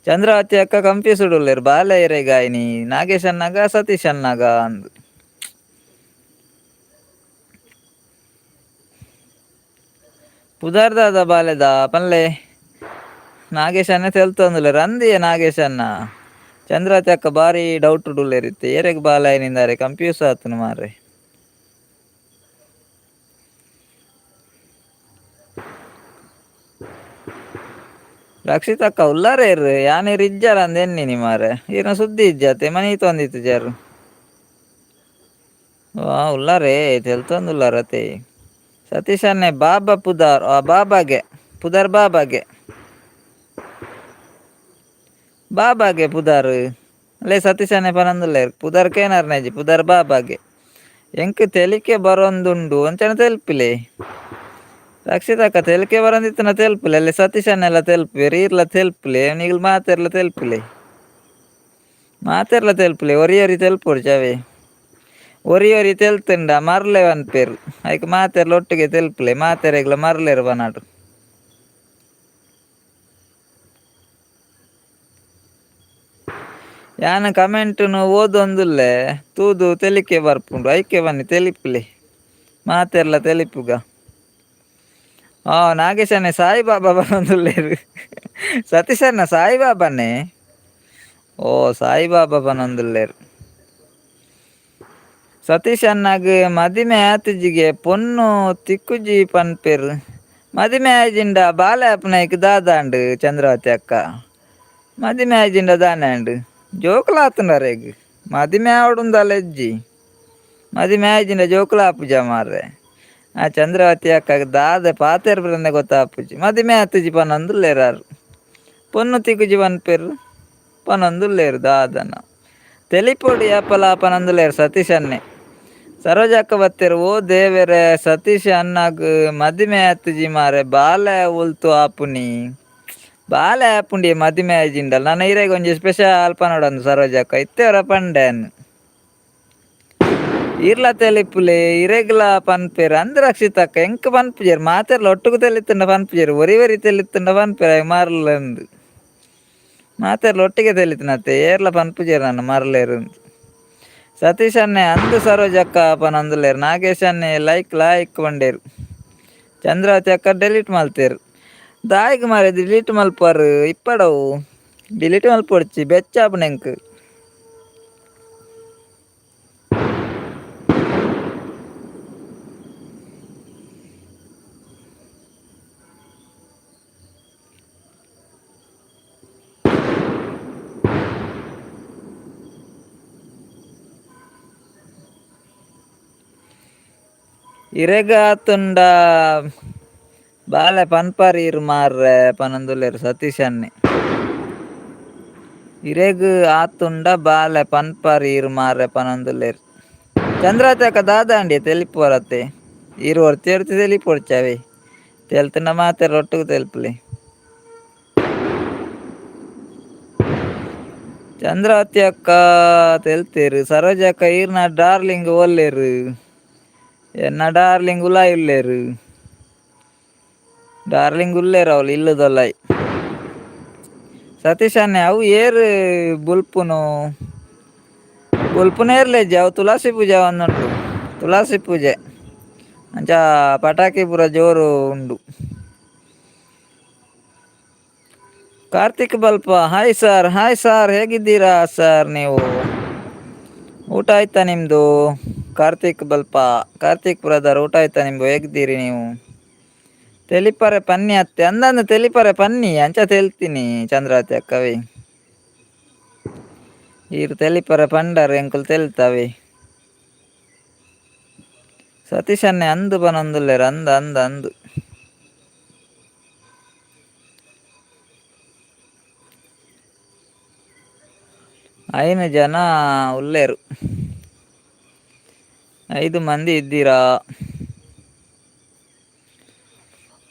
ಚಂದ್ರಾವತಿ ಅಕ್ಕ ಕನ್ಫ್ಯೂಸ್ಡ್ ಉಲ್ಲೇರು, ಬಾಲೆ ಎರೆಗಾಯ್ನಿ ನಾಗೇಶ್ ಅಣ್ಣಗ ಸತೀಶ್ ಅಣ್ಣಗ ಅಂದು. ಪುದರ್ದಾದ ಬಾಲೆದ ಪನ್ಲೆ ನಾಗೇಶ್ ಅಣ್ಣೆ ತೆಲ್ತೊಂದುಲ್ಲೇರು ಅಂದಿಯೇ ನಾಗೇಶ್ ಅಣ್ಣ. ಚಂದ್ರಾವತಿ ಅಕ್ಕ ಬಾರಿ ಡೌಟ್ ಉಲ್ಲೇರಿತ್ತೆ, ಏರೆಗ್ ಬಾಲೆ ಆಯ್ನಿಂದಾರೆ ಕನ್ಫ್ಯೂಸ್ ಆತನು ಮಾರ್ರೆ. ರಕ್ಷಿತ್ ಅಕ್ಕ ಉಲ್ಲಾರೆ ಇರ್ ಯಾನ್ ಇಜ್ಜಾರ ಅಂದ್ ಎನ್ನಿನಿ ಮಾರ್ರೆ, ಈರ್ನ ಸುದ್ದಿ ಇಜ್ಜಾತೆ ಮನಿ ತೊಂದಿತ್ತು ಜಾರು. ವಾ ಉಲ್ಲಾರೆ ತೆಲ್ತೊಂದುಲ್ಲಾರ ಅತೆ. ಸತೀಶ್ ಅಣ್ಣೆ ಬಾಬಾ ಪುದಾರ್, ಆ ಬಾಬಾಗೆ ಪುದರ್, ಬಾಬಾಗೆ ಬಾಬಾಗೆ ಪುದರ್ ಅಲ್ಲೇ ಸತೀಶ್ ಅಣ್ಣೆ ಪನೊಂದುಲ್ಲೆರ್ ಪುದರ್ ಕೇನರ್ನೇಜಿ ಪುದರ್ ಬಾಬಾಗೆ. ಎಂಕ್ ತೆಲಿಕೆ ಬರೊಂದುಂಡು ಅಂಚನೆ ತೆಲ್ಪಿಲೆ ರಕ್ಷಿತಕ್ಕ, ತೆಲಿಕೆ ಬರೊಂದಿತ್ತಿನ ತೆಲ್ಪುಲೆ. ಅಲ್ಲಿ ಸತೀಶ್ ಅಣ್ಣೆಲ ತೆಲ್ಪುವೆರ್, ಈರ್ಲ ತೆಲ್ಪುಲೆ, ನಿಗಲ್ ಮಾತೆರ್ಲ ತೆಲ್ಪುಲೆ, ಮಾತೆರ್ಲ ತೆಲ್ಪುಲೆ. ಒರಿ ಒರಿ ತೆಲ್ಪೊಡ್ಚಿ ಅವೇ, ಒರಿ ಒರಿ ತೆಲ್ತುಂಡ ಮರ್ಲೆ ಪನ್ಪೆರ್, ಐಕ್ ಮಾತೆರ್ಲ ಒಟ್ಟಿಗೆ ತೆಲ್ಪುಲೆ, ಮಾತೆರೆಗ್ಲ ಮರ್ಲೆರ್ ಪನಡ್. ಯಾನ್ ಕಮೆಂಟ್ನು ಓದೊಂದುಲ್ಲೆ, ತೂದು ತೆಲಿಕೆ ಬರ್ಪುಂಡು, ಐಕೆ ಬನ್ನಿ ತೆಲಿಪುಲೆ ಮಾತೆರ್ಲ ತೆಲಿಪುಗ. ಆ ನಾಗೇಶಣ್ಣೆ ಸಾಯಿಬಾಬಾ ಪನೊಂದುಲ್ಲೆರ್ ಸತೀಶಣ್ಣ ಸಾಯಿಬಾಬಾನೆ, ಓ ಸಾಯಿಬಾಬಾ ಪನೊಂದುಲ್ಲೆರ್. ಸತೀಶ್ ಅಣ್ಣಗ್ ಮದಿಮೆ ಆತಿಜಿಗೆ ಪೊನ್ನು ತಿಕ್ಕುಜಿ ಪನ್ಪೆರ್, ಮದಿಮೆ ಆಯಿಜಿಂಡ ಬಾಲೆ ಆಪುನೈಕ್ ದಾದಾಂಡ್ ಚಂದ್ರಾವತಿ ಅಕ್ಕ? ಮದಿಮೆ ಆಯಿಜಿಂಡ ದಾನೆ ಆಂಡ್? ಜೋಕುಲು ಆತುಂಡು ಅರೆಗ್, ಮದಿಮೆ ಆವೊಡುಂದಾಲ ಇಜ್ಜಿ. ಮದಿಮೆ ಆಯ್ಜಿಂಡ ಜೋಕುಲ ಆಪುಜ ಮಾರ್ರೆ. ಆ ಚಂದ್ರಾವತಿ ಅಕ್ಕ ದಾದ ಪಾತೆರ್ ಬರಂದೆ ಗೊತ್ತಾಪುಜಿ. ಮದಿಮೆ ಆತುಜಿ ಪನೊಂದುಲ್ಲೆರ್. ಪೊನ್ನು ತಿಕ್ಕುಜಿ ಪನ್ಪೆರ್ ಪನೊಂದುಲ್ಲೆರ್ ದಾದನ. ತೆಲಿಪೊಡು ಏಪಲ ಪನೊಂದುಲ್ಲೆರ್ ಸತೀಶ್ ಅಣ್ಣೆ. ಸರೋಜಕ್ಕ ಬತ್ತೆರ್ ಓ ದೇವೆರೆ ಸತೀಶ್ ಅಣ್ಣಗ್ ಮದಿಮೆ ಆತುಜಿ ಮಾರೆ ಬಾಲೆ ಒಲ್ತು ಆಪುನಿ. ಬಾಲೆ ಆಪುಂಡಿ ಮದಿಮೆ ಆಯ್ಜಿಂಡಲ ನನ ಇರೆಗ್ ಒಂಜಿ ಸ್ಪೆಷಲ್ ಪನೊಡಂದು ಸರೋಜಕ್ಕ ಇತ್ತೆವರ ಪಂಡೆನ್. ಈರ್ಲ ತೆಲಿಪುಲೆ ಇರೆಗ್ಲ ಪನ್ಪೆರ್ ಅಂದ್ ರಕ್ಷಿತಕ್ಕ ಎಂಕ್ ಪನ್ಪುಜೆರ್ ಮಾತೆರ್ಲ ಒಟ್ಟುಗು ತೆಲಿತ್ಂಡ ಪನ್ಪುಜೆರ್ ಒರಿ ಒರಿ ತೆಲಿತ್ಂಡ ಪನ್ಪೆರ್ ಅಯ್ ಮರ್ಲಂದ್. ಮಾತೆರ್ಲ ಒಟ್ಟಿಗೆ ತೆಲಿತಿನತ್ತೆ ಏರ್ಲ ಪನ್ಪುಜೆರ್ ನನ ಮರ್ಲೆರ್. ಸತೀಶ್ ಅಣ್ಣೆ ಅಂದ್ ಸರೋಜಕ್ಕ ಪನೊಂದುಲ್ಲೆರ್. ನಾಗೇಶ್ ಅಣ್ಣೆ ಲೈಕ್ ಲೈಕ್ ಪಂಡೆರ್. ಚಂದ್ರಾವತಿ ಅಕ್ಕ ಡೆಲೀಟ್ ಮಲ್ತೆರ್. ದಾಯೆಗ್ ಮಾರ್ರೆ ಡಿಲೀಟ್ ಮಲ್ಪುವರ್ ಇಪ್ಪಡವು ಡಿಲೀಟ್ ಮಲ್ಪೊಡ್ಚಿ ಬೆಚ್ಚ ಆಪುಂಡು ಎಂಕ್. ಇರೆಗ್ ಆತುಂಡ ಬಾಲೆ ಪನ್ಪರ್ ಈರ್ ಮಾರ್ರೆ ಪನೊಂದುಲ್ಲೆರ್ ಸತೀಶ್ ಅಣ್ಣೆ. ಇರೆಗ್ ಆತುಂಡ ಬಾಲೆ ಪನ್ಪರ್ ಈರ್ ಮಾರ್ರೆ ಪನೊಂದುಲ್ಲೆರ್. ಚಂದ್ರಾವತಿ ಅಕ್ಕ ದಾದ ಆಂಡಿ ತೆಲಿಪುವರತ್ತೆ. ಈರ್ ಒರ್ತಿ ಒರ್ತಿ ತೆಲಿಪೊಡ್ಚಿ ತೆಲ್ತ್ಂಡ ಮಾತೆರ್ಲ ಒಟ್ಟುಗು ತೆಲ್ಪುಲೆ. ಚಂದ್ರಾವತಿ ಅಕ್ಕ ತೆಲ್ತೆರ್. ಸರೋಜ ಅಕ್ಕ ಈರ್ನ ಡಾರ್ಲಿಂಗ್ ಓಲ್ಲೆರ್. ಎನ್ನ ಡಾರ್ಲಿಂಗ್ ಉಲಾಯಿ ಉಲ್ಲೆರ್. ಡಾರ್ಲಿಂಗ್ ಉಲ್ಲೆರ್ ಅವ್ಲು ಇಲ್ಲುದೊಲಾಯಿ. ಸತೀಶ್ ಅಣ್ಣೆ ಅವು ಏರ್ ಬುಲ್ಪುನು ಬುಲ್ಪುನ ಏರ್ಲೆಜ್ಜಿ ಅವು ತುಳಸಿ ಪೂಜೆ ಆವೊಂದುಂಡು. ತುಳಸಿ ಪೂಜೆ ಅಂಚ ಪಟಾಕಿ ಪೂರ ಜೋರು ಉಂಡು. ಕಾರ್ತಿಕ್ ಬಲ್ಪ hi sir hi sir ಹೇಗಿದ್ದೀರಾ ಸರ್ ನೀವು? ಊಟ ಆಯ್ತಾ ನಿಮ್ಮದು? ಕಾರ್ತಿಕ್ ಬಲ್ಪ ಕಾರ್ತಿಕ್ ಬ್ರದರ್ ಊಟ ಆಯ್ತಾ ನಿಮ್ದು? ಹೇಗಿದ್ದೀರಿ ನೀವು? ತೆಲಿಪರೆ ಪನ್ನಿ ಅತ್ತೆ ಅಂದಂದು ತೆಲಿಪರೆ ಪನ್ನಿ ಅಂಚ ತೆಲ್ತೀನಿ ಚಂದ್ರಾವತಿ ಅಕ್ಕವೇ. ಈರ್ ತೆಲಿಪರೆ ಪಂಡರ್ ಎಂಕುಲು ತೆಲ್ತಾವೆ. ಸತೀಶ್ ಅಣ್ಣೆ ಅಂದ್ ಪನೊಂದುಲ್ಲೆರ್ ಅಂದ್ ಅಂದ್ ಅಂದ್. ಐನು ಜನ ಉಲ್ಲೆರ್. ಐದು ಮಂದಿ ಇದ್ದೀರಾ.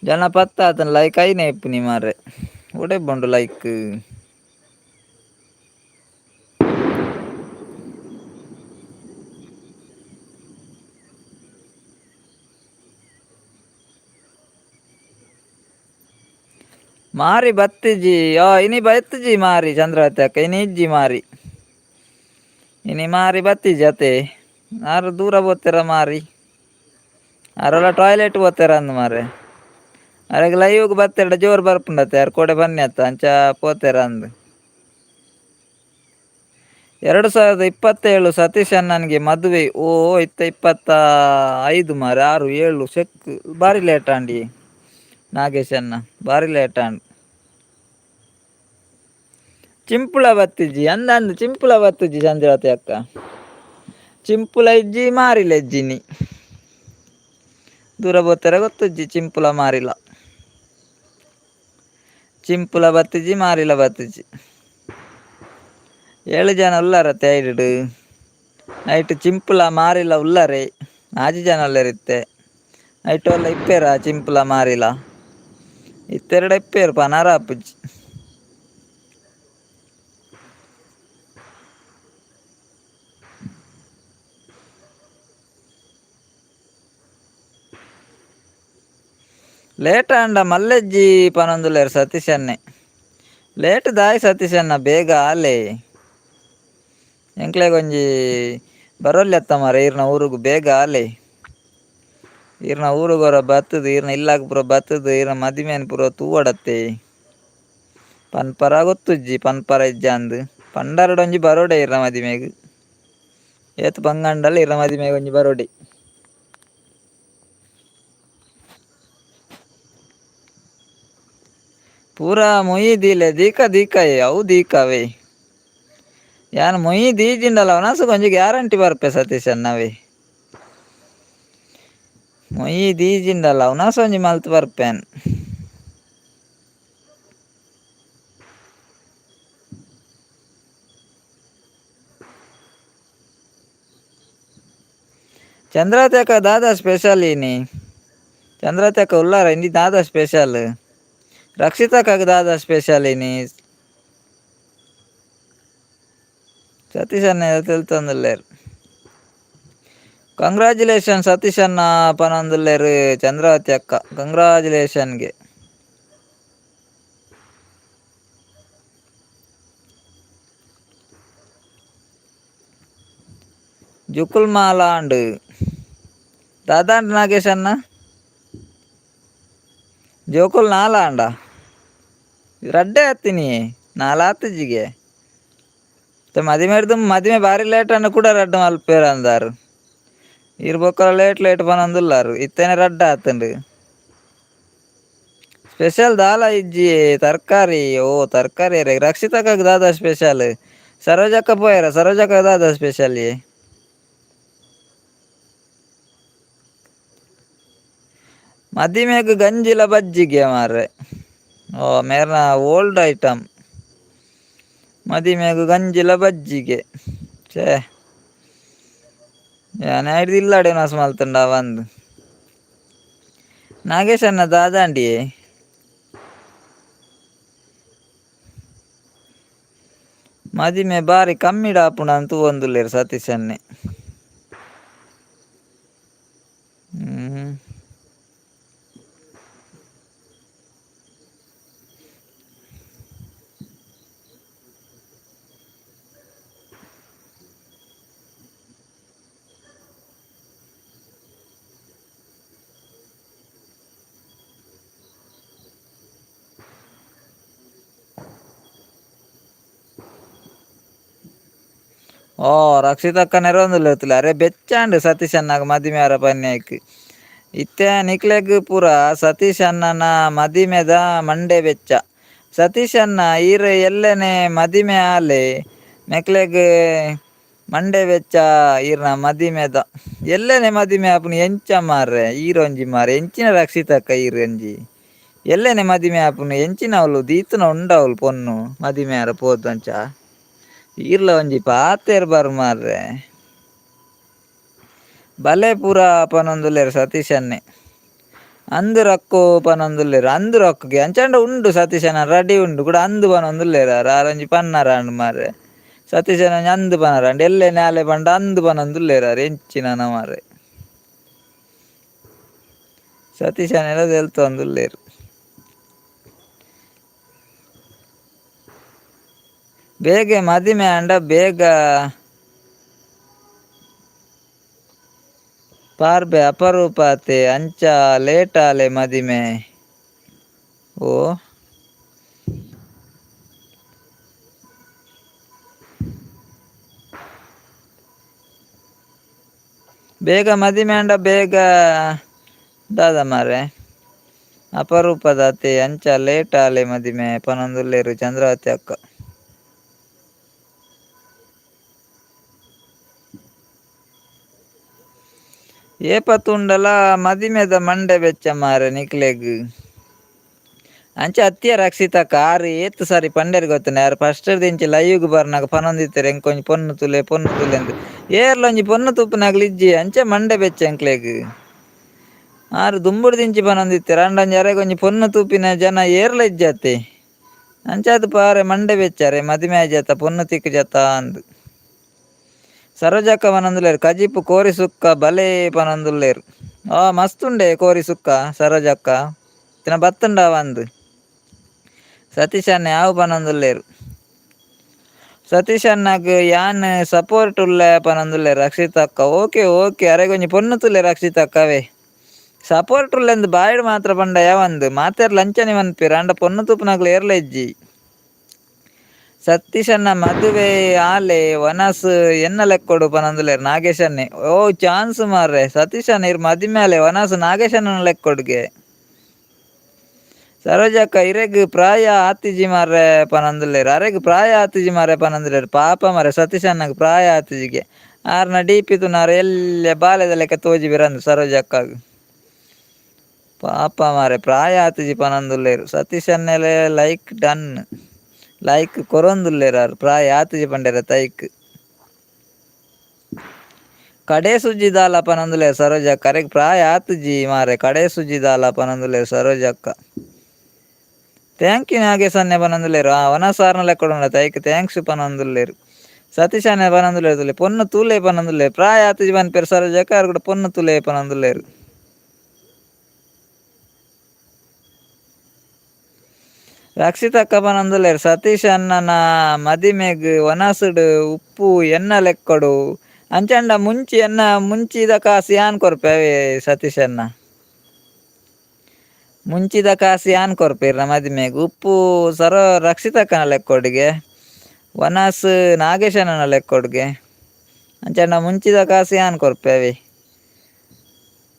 ಜನ ಪತ್ತ್ ಆತುಂಡ ಲೈಕ್ ಐನೆ ಇಪ್ಪುನಿ ಮಾರ್ರೆ. ಒಡೆ ಬೋಂಡು ಲೈಕ್. ಮಾರಿ ಬತ್ತಿಜಿ ಆ ಇನಿ ಬತ್ತಿಜಿ ಮಾರಿ ಚಂದ್ರಾವತಿ ಅಕ್ಕ ಇನಿ ಇಜ್ಜಿ ಮಾರಿ. ಇನಿ ಮಾರಿ ಬತ್ತಿಜಿ ಅತೆ ಆರ್ ದೂರ ಪೋತೆರ ಮಾರಿ. ಅರಲ ಟಾಯ್ಲೆಟ್ ಪೋತೆರ ಅಂದ್ ಮಾರ್ರೆ. ಅರೆಗ್ ಲೈವ್ಗ್ ಬತ್ತೆರ್ಡ ಜೋರು ಬರ್ಪುಂಡತ್ತೆ ಆರ್ ಕೋಡೆ ಬನ್ನಿ ಅತ್ತ ಅಂಚ ಪೋತೆರ ಅಂದ್. 2027 ಸತೀಶ್ ಅಣ್ಣನಿಗೆ ಮದುವೆ. ಓ ಇತ್ತ 25 ಮಾರ್ರೆ 6 7 ಸೆಕ್ ಬಾರಿ ಲೇಟ್ ಆಂಡಿ ನಾಗೇಶ್ ಅಣ್ಣ ಬಾರಿ ಲೇಟ್ ಆಂಡ್. ಚಿಂಪುಳ ಬತ್ತಿಜಿ ಅಂದ ಅಂದ್ ಚಿಂಪುಳ ಬತ್ತಿಜಿ ಚಂದ್ರಾವತಿ ಅಕ್ಕ. ಚಿಂಪುಳ ಇಜ್ಜಿ ಮಾರಿಲ ಇಜ್ಜಿನಿ. ದೂರ ಪೋತೆರ ಗೊತ್ತುಜ್ಜಿ ಚಿಂಪುಳ ಮಾರಿಲ. ಚಿಂಪುಳ ಬತ್ತಿಜಿ ಮಾರಿಲ ಬತ್ತಿಜಿ. 7 ಜನ ಉಲ್ಲರತ್ತೆ ಐಡ್. ಐಟ್ ಚಿಂಪುಲ ಮಾರಿಲ ಉಲ್ಲರೆ 6 ಜನ ಉಲ್ಲೆರ್ ಇತ್ತೆ. ಐಟ್ ಒಲ್ಲ ಇಪ್ಪೆರ ಚಿಂಪುಲ ಮಾರಿಲ. ಇತ್ತೆರಡ ಇಪ್ಪೆರ್ ಪನಾರ ಆಪುಜಿ. ಲೇಟ್ ಆಂಡ ಮಲ್ಲೆಜ್ಜಿ ಪನೊಂದುಲ್ಲೆರ್ ಸತೀಶ್ ಅಣ್ಣೆ. ಲೇಟ್ ದಾಯೆ ಸತೀಶ್ ಅಣ್ಣ ಬೇಗ ಆಲೆ. ಎಂಕ್ಲೆಗ್ ಒಂಜಿ ಬರೋಲ್ಯತ್ತ ಮಾರ್ರೆ ಈರ್ನ ಊರುಗು ಬೇಗ ಆಲೆ. ಈರ್ನ ಊರುಗ್ ಒರ ಬತ್ತುದು ಈರ್ನ ಇಲ್ಲಗ್ ಪೂರ ಬತ್ತುದು ಈರ್ನ ಮದಿಮೆನ್ ಪೂರ ತೂವೊಡತ್ತೆ. ಪನ್ಪರ ಗೊತ್ತುಜ್ಜಿ ಪನ್ಪರ ಇಜ್ಜಾಂದ್. ಪಂಡರಡ ಒಂಜಿ ಬರೋಡೆ ಈರ್ನ ಮದಿಮೆಗ್. ಏತ್ ಬಂಗಾಂಡಲ ಈರ್ನ ಮದಿಮೆಗ್ ಒಂಜಿ ಬರೋಡೆ. ಪೂರಾ ಮೊಯಿ ದೀಲೆ ದೀಕ ದೀಕಯೆ ಅವು ದೀಕವೇ. ಯಾನ್ ಮೊಯಿ ದೀಜಿಂಡಲ ವನಸುಗ್ ಒಂಜಿ ಗ್ಯಾರಂಟಿ ಬರ್ಪೆ ಸತೀಶ್ ಅಣ್ಣವೇ. ಮೊಯ್ಯಿ ದೀಜಿಂಡಲ್ಲ ಉನಾಸೊಂಜಿ ಮಲ್ತ್ ಬರ್ಪೇನ್. ಚಂದ್ರಾವತಿ ಅಕ್ಕ ದಾದಾ ಸ್ಪೆಷಲ್ ಇನಿ. ಚಂದ್ರಾವತಿ ಅಕ್ಕ ಉಲ್ಲಾರ ಇಂದಿ ದಾದಾ ಸ್ಪೆಷಲ್. ರಕ್ಷಿತಕ್ಕಾಗ ದಾದಾ ಸ್ಪೆಷಲ್ ಇನಿ. ಸತೀಶ್ ಅಣ್ಣ ತೆಲ್ತೊಂದುಲ್ಲೆರ್. ಕಂಗ್ರಾಚುಲೇಷನ್ ಸತೀಶ್ ಅಣ್ಣ ಪನೊಂದುಲ್ಲೆರ್ ಚಂದ್ರಾವತಿ ಅಕ್ಕ. ಕಂಗ್ರಾಚುಲೇಷನ್ಗೆ. ಜುಕುಲ್ ಮಾಲಾಂಡ್ ದಾದಾಂಡ್ ನಾಗೇಶ್ ಅಣ್ಣ. ಜೋಕುಲ್ ನಾಲಾಂಡ ರಡ್ಡೆ ಹತ್ತಿನಿ ನಾಲಾತಿಜಿಗೆ. ಮದಿಮೆಡ್ದು ಮದಿಮೆ ಬಾರಿ ಲೇಟ್ ಅನ್ನ ಕೂಡ ರಡ್ಡ್ ಮಲ್ಪೇರ್ ಅಂದಾರು. ಈರ್ ಬೊಕ್ಕ ಲೇಟ್ ಲೇಟ್ ಪನೊಂದುಲ್ಲಾರು. ಇತ್ತನೆ ರಡ್ಡ್ ಆತುಂಡು. ಸ್ಪೆಷಲ್ ದಾಲ ಇಜ್ಜಿ ತರಕಾರಿ. ಓ ತರಕಾರಿ ರಕ್ಷಿತಕ್ಕಾಗ ದಾದಾ ಸ್ಪೆಷಲ್. ಸರೋಜಕ್ಕ ಪೋಯರ ಸರೋಜಕ್ಕ ದಾದಾ ಸ್ಪೆಷಲ್. ಮದಿಮೆಗ್ ಗಂಜಿಲ ಬಜ್ಜಿಗೆ ಮಾರ್ರೆ. ಓ ಮೇರ್ನ ಓಲ್ಡ್ ಐಟಮ್. ಮದಿಮೆಗ್ ಗಂಜಿಲ ಬಜ್ಜಿಗೆ. ಛೇ ಯಾನ್ ಇಲ್ಲಡೆ ನಾಸ ಮಲ್ತುಂಡ ಬಂದು. ನಾಗೇಶ್ ಅಣ್ಣ ದಾದಾಂಡಿಯೇ. ಮದಿಮೆ ಬಾರಿ ಕಮ್ಮಿಡ್ ಆಪುಂಡು ಅಂತ ತೂವೊಂದುಲ್ಲೆರ್ ಸತೀಶ್ ಅಣ್ಣೆ. ಓ ರಕ್ಷಿತಕ್ಕ ನೆರವೊಂದುಲ್ಲೆರ್ ಅರೆ ಬೆಚ್ಚಾಂಡ್ ಸತೀಶ್ ಅಣ್ಣಗ್ ಮದಿಮೆ ಆರ ಪನ್ಯಾಕ್. ಇತ್ತೆ ನಿಕ್ಲೆಗ್ ಪೂರ ಸತೀಶ್ ಅಣ್ಣನ ಮದಿಮೆದ ಮಂಡೆ ಬೆಚ್ಚ. ಸತೀಶ್ ಅಣ್ಣ ಈರ್ ಎಲ್ಲನೆ ಮದಿಮೆ ಆಲೆ ಮೆಕ್ಲೆಗ್ ಮಂಡೆ ಬೆಚ್ಚ ಈರ್ನ ಮದಿಮೆದ. ಎಲ್ಲನೆ ಮದಿಮೆ ಆಪುನು ಎಂಚ ಮಾರ್ರೆ ಈರೊಂಜಿ ಮಾರ್ರೆ ಎಂಚಿನ ರಕ್ಷಿತಕ್ಕ ಈರೊಂಜಿ. ಎಲ್ಲನೆ ಮದಿಮೆ ಆಪುನು ಎಂಚಿನವ್ಲು ದೀತುನ ಉಂಡವ್ಲು ಪೊನ್ನು ಮದಿಮೆ ಆರ ಪೋದು ಅಂಚ. ಈರ್ಲ ಒಂಜಿ ಪಾತೆರ್ ಬರ್ ಮಾರ್ರೆ. ಬಲೆ ಪೂರ ಪನೊಂದುಲ್ಲೆರ್ ಸತೀಶ್ ಅಣ್ಣೆ. ಅಂದ್ ರಕ್ಕೋ ಪನೊಂದುಲ್ಲೆರ್. ಅಂದ್ ರೊಕ್ಕಗೆ ಅಂಚಾಂಡ ಉಂಡು ಸತೀಶ್ ಅಣ್ಣ ರೆಡಿ ಉಂಡು ಕೂಡ ಅಂದ್ ಪನೊಂದುಲ್ಲೆರ್ ಆರ್. ಆರೊಂಜಿ ಪನ್ನರಾಂಡ್ ಮಾರ್ರೆ. ಸತೀಶ್ ಅಣ್ಣ ಒಂಜಿ ಅಂದ್ ಪನರಾಂಡ್ ಎಲ್ಲೆ ನ್ಯಾಲೆ ಪಂಡ ಅಂದ್ ಪನೊಂದುಲ್ಲೆರ್ ಆರ್ ಎಂಚಿನನ ಮಾರ್ರೆ. ಸತೀಶ್ ಅಣ್ಣೆಲ ತೆಲ್ತೊಂದುಲ್ಲೆರ್. ಬೇಗ ಮದಿಮೆ ಆಂಡ ಬೇಗ ಪಾರ್ಬೆ ಅಪರೂಪ ಆತೆ ಅಂಚ ಲೇಟ್ ಆಲೆ ಮದಿಮೆ. ಓ ಬೇಗ ಮದಿಮೆ ಆಂಡ ಬೇಗ ದಾದ ಮಾರ್ರೆ ಅಪರೂಪದಾತೆ ಅಂಚ ಲೇಟ್ ಆಲೆ ಮದಿಮೆ ಪನೊಂದುಲ್ಲೆರ್ ಚಂದ್ರಾವತಿ ಅಕ್ಕ. ಏಪ ತೂಂಡಲ ಮದಿಮೆದ ಮಂಡೆ ಬೆಚ್ಚ ಮಾರ್ರೆ ನಿಕ್ಲೆಗ್. ಅಂಚ ಅತ್ಯ ರಕ್ಷಿತಕ್ಕ ಆರ್ ಏತ್ ಸಾರಿ ಪಂಡೆರ್ ಗೊತ್ತುಂಡ ಆರ್ ಫಸ್ಟ್ ದಿಂಚಿ ಲೈವ್ ಗ್ ಬರ್ನಗ ಪನೊಂದಿತ್ತೆರ್ ಎಂಕೊಂಜಿ ಪೊನ್ನು ತೂಲೆ ಪೊನ್ನು ತೂಲೆ ಅಂದ್. ಏರ್ಲ ಒಂಜಿ ಪೊನ್ನು ತೂಪುನಗ್ಲ್ ಇಜ್ಜಿ ಅಂಚ ಮಂಡೆ ಬೆಚ್ಚ ಎಂಕ್ಲೆಗ್. ಆರ್ ದುಂಬುಡ್ದಿಂಚಿ ಪನೊಂದಿತ್ತೆರ್ ಆಂಡ ಒಂಜಿ ಅರೆಗ್ ಒಂಜಿ ಪೊನ್ನು ತೂಪಿನ ಜನ ಏರ್ಲ ಇಜ್ಜತ್ತೆ. ಅಂಚಾದ್ ಪಾರೆ ಮಂಡೆ ಬೆಚ್ಚಾರೆ ಮದಿಮೆ ಆಯಿಜತ್ತ ಪೊನ್ನು ತಿಕ್ಕುಜತ್ತ ಅಂದ್. ಸರೋಜಕ್ಕ ಪನೊಂದುಲ್ಲೆರ್ ಕಜಿಪು ಕೋರಿ ಸುಕ್ಕ ಬಲೆ ಪನೊಂದುಲ್ಲೆರ್. ಆ ಮಸ್ತ್ ಉಂಡೆ ಕೋರಿ ಸುಕ್ಕ ಸರೋಜಕ್ಕ. ಇತ್ತಿನ ಬತ್ತುಂಡ ಅಂದ್. ಸತೀಶ್ ಅಣ್ಣೆ ಆವು ಪನೊಂದುಲ್ಲೆರ್. ಸತೀಶ್ ಅಣ್ಣಗ್ ಯಾನ್ ಸಪೋರ್ಟ್ ಉಲ್ಲೆ ಪನೊಂದುಲ್ಲೆರ್ ರಕ್ಷಿತಕ್ಕ. ಓಕೆ ಓಕೆ ಅರೆಗೊಂಜಿ ಪೊನ್ನು ತೂಲೆ ರಕ್ಷಿತಕ್ಕವೇ. ಸಪೋರ್ಟ್ ಉಲ್ಲೆಂದ್ ಬಾಯಿಡ್ ಮಾತ್ರ ಪಂಡ ಯಾವಂದ್. ಮಾತೆರ್ಲ ಅಂಚನೆ ಪನ್ಪೆರ್ ಆಂಡ ಪೊನ್ನು ತೂಪುನಕ್ಲ್ ಏರ್ಲ ಇಜ್ಜಿ. ಸತೀಶಣ್ಣ ಮದುವೆ ಆಲೆ ವನಸ್ ಎನ್ನ ಲೆಕ್ಕೊಡು ಪನೊಂದುಲ್ಲೆರ್ ನಾಗೇಶ್ ಅಣ್ಣೆ. ಓ ಚಾನ್ಸ್ ಮಾರ್ರೆ ಸತೀಶಣ್ಣ ಇರ್ ಮದಿಮೆ ಆಲೆ ವನಸ್ ನಾಗೇಶಣ್ಣನ ಲೆಕ್ಕೊಡುಗೆ. ಸರೋಜಕ್ಕ ಇರೆಗ್ ಪ್ರಾಯ ಆತಿಜಿ ಮಾರ್ರೆ ಪನೊಂದುಲ್ಲೆರ್. ಅರೆಗ್ ಪ್ರಾಯ ಆತಿಜಿ ಮಾರ್ರೆ ಪನೊಂದುಲ್ಲೆರ್. ಪಾಪ ಮಾರ್ರೆ ಸತೀಶಣ್ಣಗ್ ಪ್ರಾಯ ಆತಿಜಿಗೆ. ಆರ್ನ ಡಿಪಿ ತೂನ ಆರ್ ಎಲ್ಯ ಬಾಲೆದ ಲೆಕ್ಕ ತೋಜಿಬೆರ್ ಅಂದ್ ಸರೋಜಕ್ಕಗ್. ಪಾಪ ಮಾರೆ ಪ್ರಾಯ ಆತಿಜಿ ಪನೊಂದುಲ್ಲೆರ್ ಸತೀಶ್ ಅನ್ನೆಲೆ like done like ಕೊರೊಂದುಲ್ಲೆರ್ ಆರ್ ಪ್ರಾಯ ಆತಿಜಿ ಪಂಡೆರ ತೈಕ್ ಕಡೆ ಸುಜ್ಜಿ ದಾಲ ಪನೊಂದುಲ್ಲೆರ್ ಸರೋಜಕ್ಕ ಅರೆಗ್ ಪ್ರಾಯ ಆತಿಜಿ ಮಾರೆ ಕಡೆ ಸುಜ್ಜಿ ದಾಲ ಪನೊಂದುಲ್ಲೆರ್ ಸರೋಜಕ್ಕ thank you Nagesh ಅಣ್ಣೆ ಪನೊಂದುಲ್ಲೆರ್ ಆ ವನಸಾರ್ನ ಲೆಕ್ಕಡುಂಡ ತೈಕ್ thanks ಪನೊಂದುಲ್ಲೆರ್ ಸತೀಶ್ ಅಣ್ಣೆ ಪನೊಂದುಲ್ಲೆರ್ ಪೊನ್ನು ತೂಲೆ ಪನೊಂದುಲ್ಲೆರ್ ಪ್ರಾಯ ಆತಿಜಿ ಪನ್ಪೆರ್ ಸರೋಜಕ್ಕ ಆರ್ ಕೂಡ ಪೊನ್ನು ತೂಲೆ ಪನೊಂದುಲ್ಲೆರ್ ರಕ್ಷಿತಕ್ಕ ಪನೊಂದುಲ್ಲೆರ್ ಸತೀಶ್ ಅಣ್ಣನ ಮದಿಮೆಗ್ ವನಸುಡು ಉಪ್ಪು ಎನ್ನ ಲೆಕ್ಕಡು ಅಂಚಂಡ ಮುಂಚಿ ಎನ್ನ ಮುಂಚಿದ ಕಾಸು ಯಾನ್ ಕೊರ್ಪೆ ಅವೇ ಸತೀಶ್ ಅಣ್ಣ ಮುಂಚಿದ ಕಾಸು ಯಾನ್ ಕೊರ್ಪೆರ್ನ ಮದಿಮೆಗ್ ಉಪ್ಪು ಸರೋ ರಕ್ಷಿತಕ್ಕನ ಲೆಕ್ಕೊಡುಗೆ ವನಸ್ ನಾಗೇಶಣ್ಣನ ಲೆಕ್ಕೊಡುಗೆ ಅಂಚಂಡ ಮುಂಚಿದ ಕಾಸು ಯಾನ್ ಕೊರ್ಪೆ ಅವೇ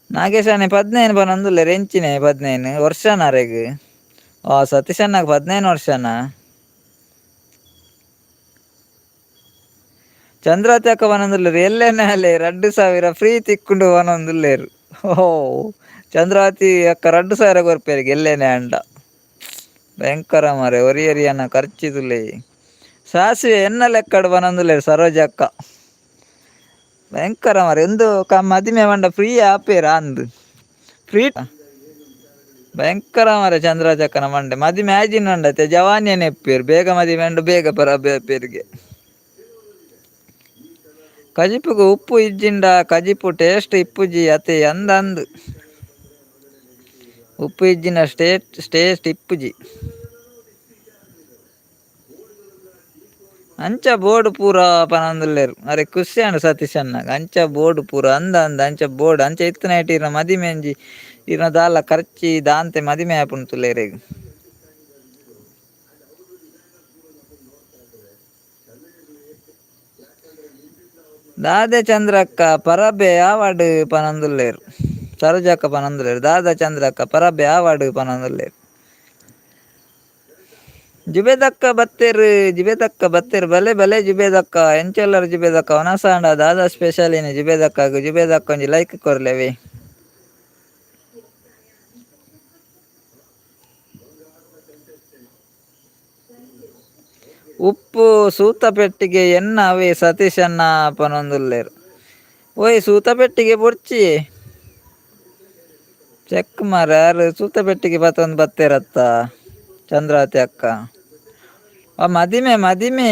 ನಾಗೇಶಣ್ಣೆ 15 ಪನೊಂದುಲ್ಲೆರ್ ಎಂಚಿನೆ 15 ವರ್ಷನ ಅರೆಗ್ ಆ ಸತೀಶ್ ಅಣ್ಣಗ್ 15 ವರ್ಷನಾ ಚಂದ್ರಾವತಿ ಅಕ್ಕ ಪನೊಂದುಲ್ಲೆರ್ ಎಲ್ಲೆನೆ ಅಲೆ 2000 ಫ್ರೀ ತಿಕ್ಕುಂಡು ಪನೊಂದುಲ್ಲೆರ್ ಓ ಚಂದ್ರಾವತಿ ಅಕ್ಕ 2000 ಕೊರ್ಪೆರ್ ಎಲ್ಲೆನೆ ಅಂಡ ಭಯಂಕರ ಮಾರೆ ಒರಿಯರಿಯನ ಖರ್ಚಿದುಲೆ ಸಾಸಿವೆ ಎನ್ನ ಲೆಕ್ಕಡ್ ಪನೊಂದುಲ್ಲೆರ್ ಸರೋಜ ಅಕ್ಕ ಭಯಂಕರ ಮಾರೆ ಉಂದು ಮದಿಮೆ ಪಂಡ ಫ್ರೀ ಆಪೇರ ಅಂದ್ ಫ್ರೀ ಭಯಂಕರ ಮಾರೆ ಚಂದ್ರಾವತಿ ಅಕ್ಕನ ಮಂಡೆ ಮದಿಮೆ ಆಜಿನ ಉಂಡತೆ ಜವಾನಿಯೇ ಎಪ್ಪೇರು ಬೇಗ ಮದಿಮೆ ಉಂಡು ಬೇಗ ಪರ ಪೇರಿಗೆ ಕಜಿಪುಗು ಉಪ್ಪು ಇಜ್ಜಿಂಡ ಕಜಿಪು ಟೇಸ್ಟ್ ಇಪ್ಪುಜಿ ಅತೆ ಅಂದಂದು ಉಪ್ಪು ಇಜ್ಜಿನ ಸ್ಟೇಸ್ಟ್ ಇಪ್ಪುಜಿ ಅಂಚ ಬೋರ್ಡ್ ಪೂರ ಪನೊಂದುಲ್ಲೆರ್ ಅರೆ ಖುಷಿ ಆಂಡ್ ಸತೀಶ್ ಅಣ್ಣಗ್ ಅಂಚ ಬೋರ್ಡ್ ಪೂರ ಅಂದ ಅಂದ ಅಂಚ ಬೋರ್ಡ್ ಅಂಚ ಇತ್ತಿನೈಟ್ ಇರ್ನ ಮದಿಮೆ ಒಂಜಿ ಇರ್ನ ದಾಲ ಖರ್ಚಿ ದಾಂತೆ ಮದಿಮೆ ಆಪುಂಡು ತುಲ್ಲೆರೆಗ್ ದಾದೆ ಚಂದ್ರಕ್ಕ ಪರಬೆ ಆವಡ್ ಪನೊಂದುಲ್ಲೆರ್ ಸರೋಜಕ್ಕ ಪನೊಂದುಲ್ಲೆರ್ ದಾದಾ ಚಂದ್ರಕ್ಕ ಪರಬೆ ಆವಡ್ ಪನೊಂದುಲ್ಲೆರ್ ಜುಬೇದಕ್ಕ ಬತ್ತೆರ್ ಜುಬೇದಕ್ಕ ಬತ್ತೆರ್ ಬಲೆ ಬಲೆ ಜುಬೇದಕ್ಕ ಎಂಚೆಲ್ಲರ್ ಜುಬೇದಕ್ಕ ವನಸಾಂಡ ದಾದಾ ಸ್ಪೆಷಲ್ ಇನಿ ಜುಬೇದಕ್ಕಗ್ ಜುಬೇದಕ್ಕ ಒಂಜಿ ಲೈಕ್ ಕೊರ್ಲೆವೆ ಉಪ್ಪು ಸೂತ ಪೆಟ್ಟಿಗೆ ಎನ್ನ ಅವೇ ಸತೀಶ್ ಅಣ್ಣ ಪನೊಂದುಲ್ಲೆರ್ ಓಯ್ ಸೂತ ಪೆಟ್ಟಿಗೆ ಬೊರ್ಚಿ ಚೆಕ್ ಮಾರ್ರೆ ಆರ್ ಸೂತ ಪೆಟ್ಟಿಗೆ ಪತೊಂದು ಬತ್ತೆರತ್ತ ಚಂದ್ರಾವತಿ ಅಕ್ಕ ಆ ಮದಿಮೆ ಮದಿಮೆ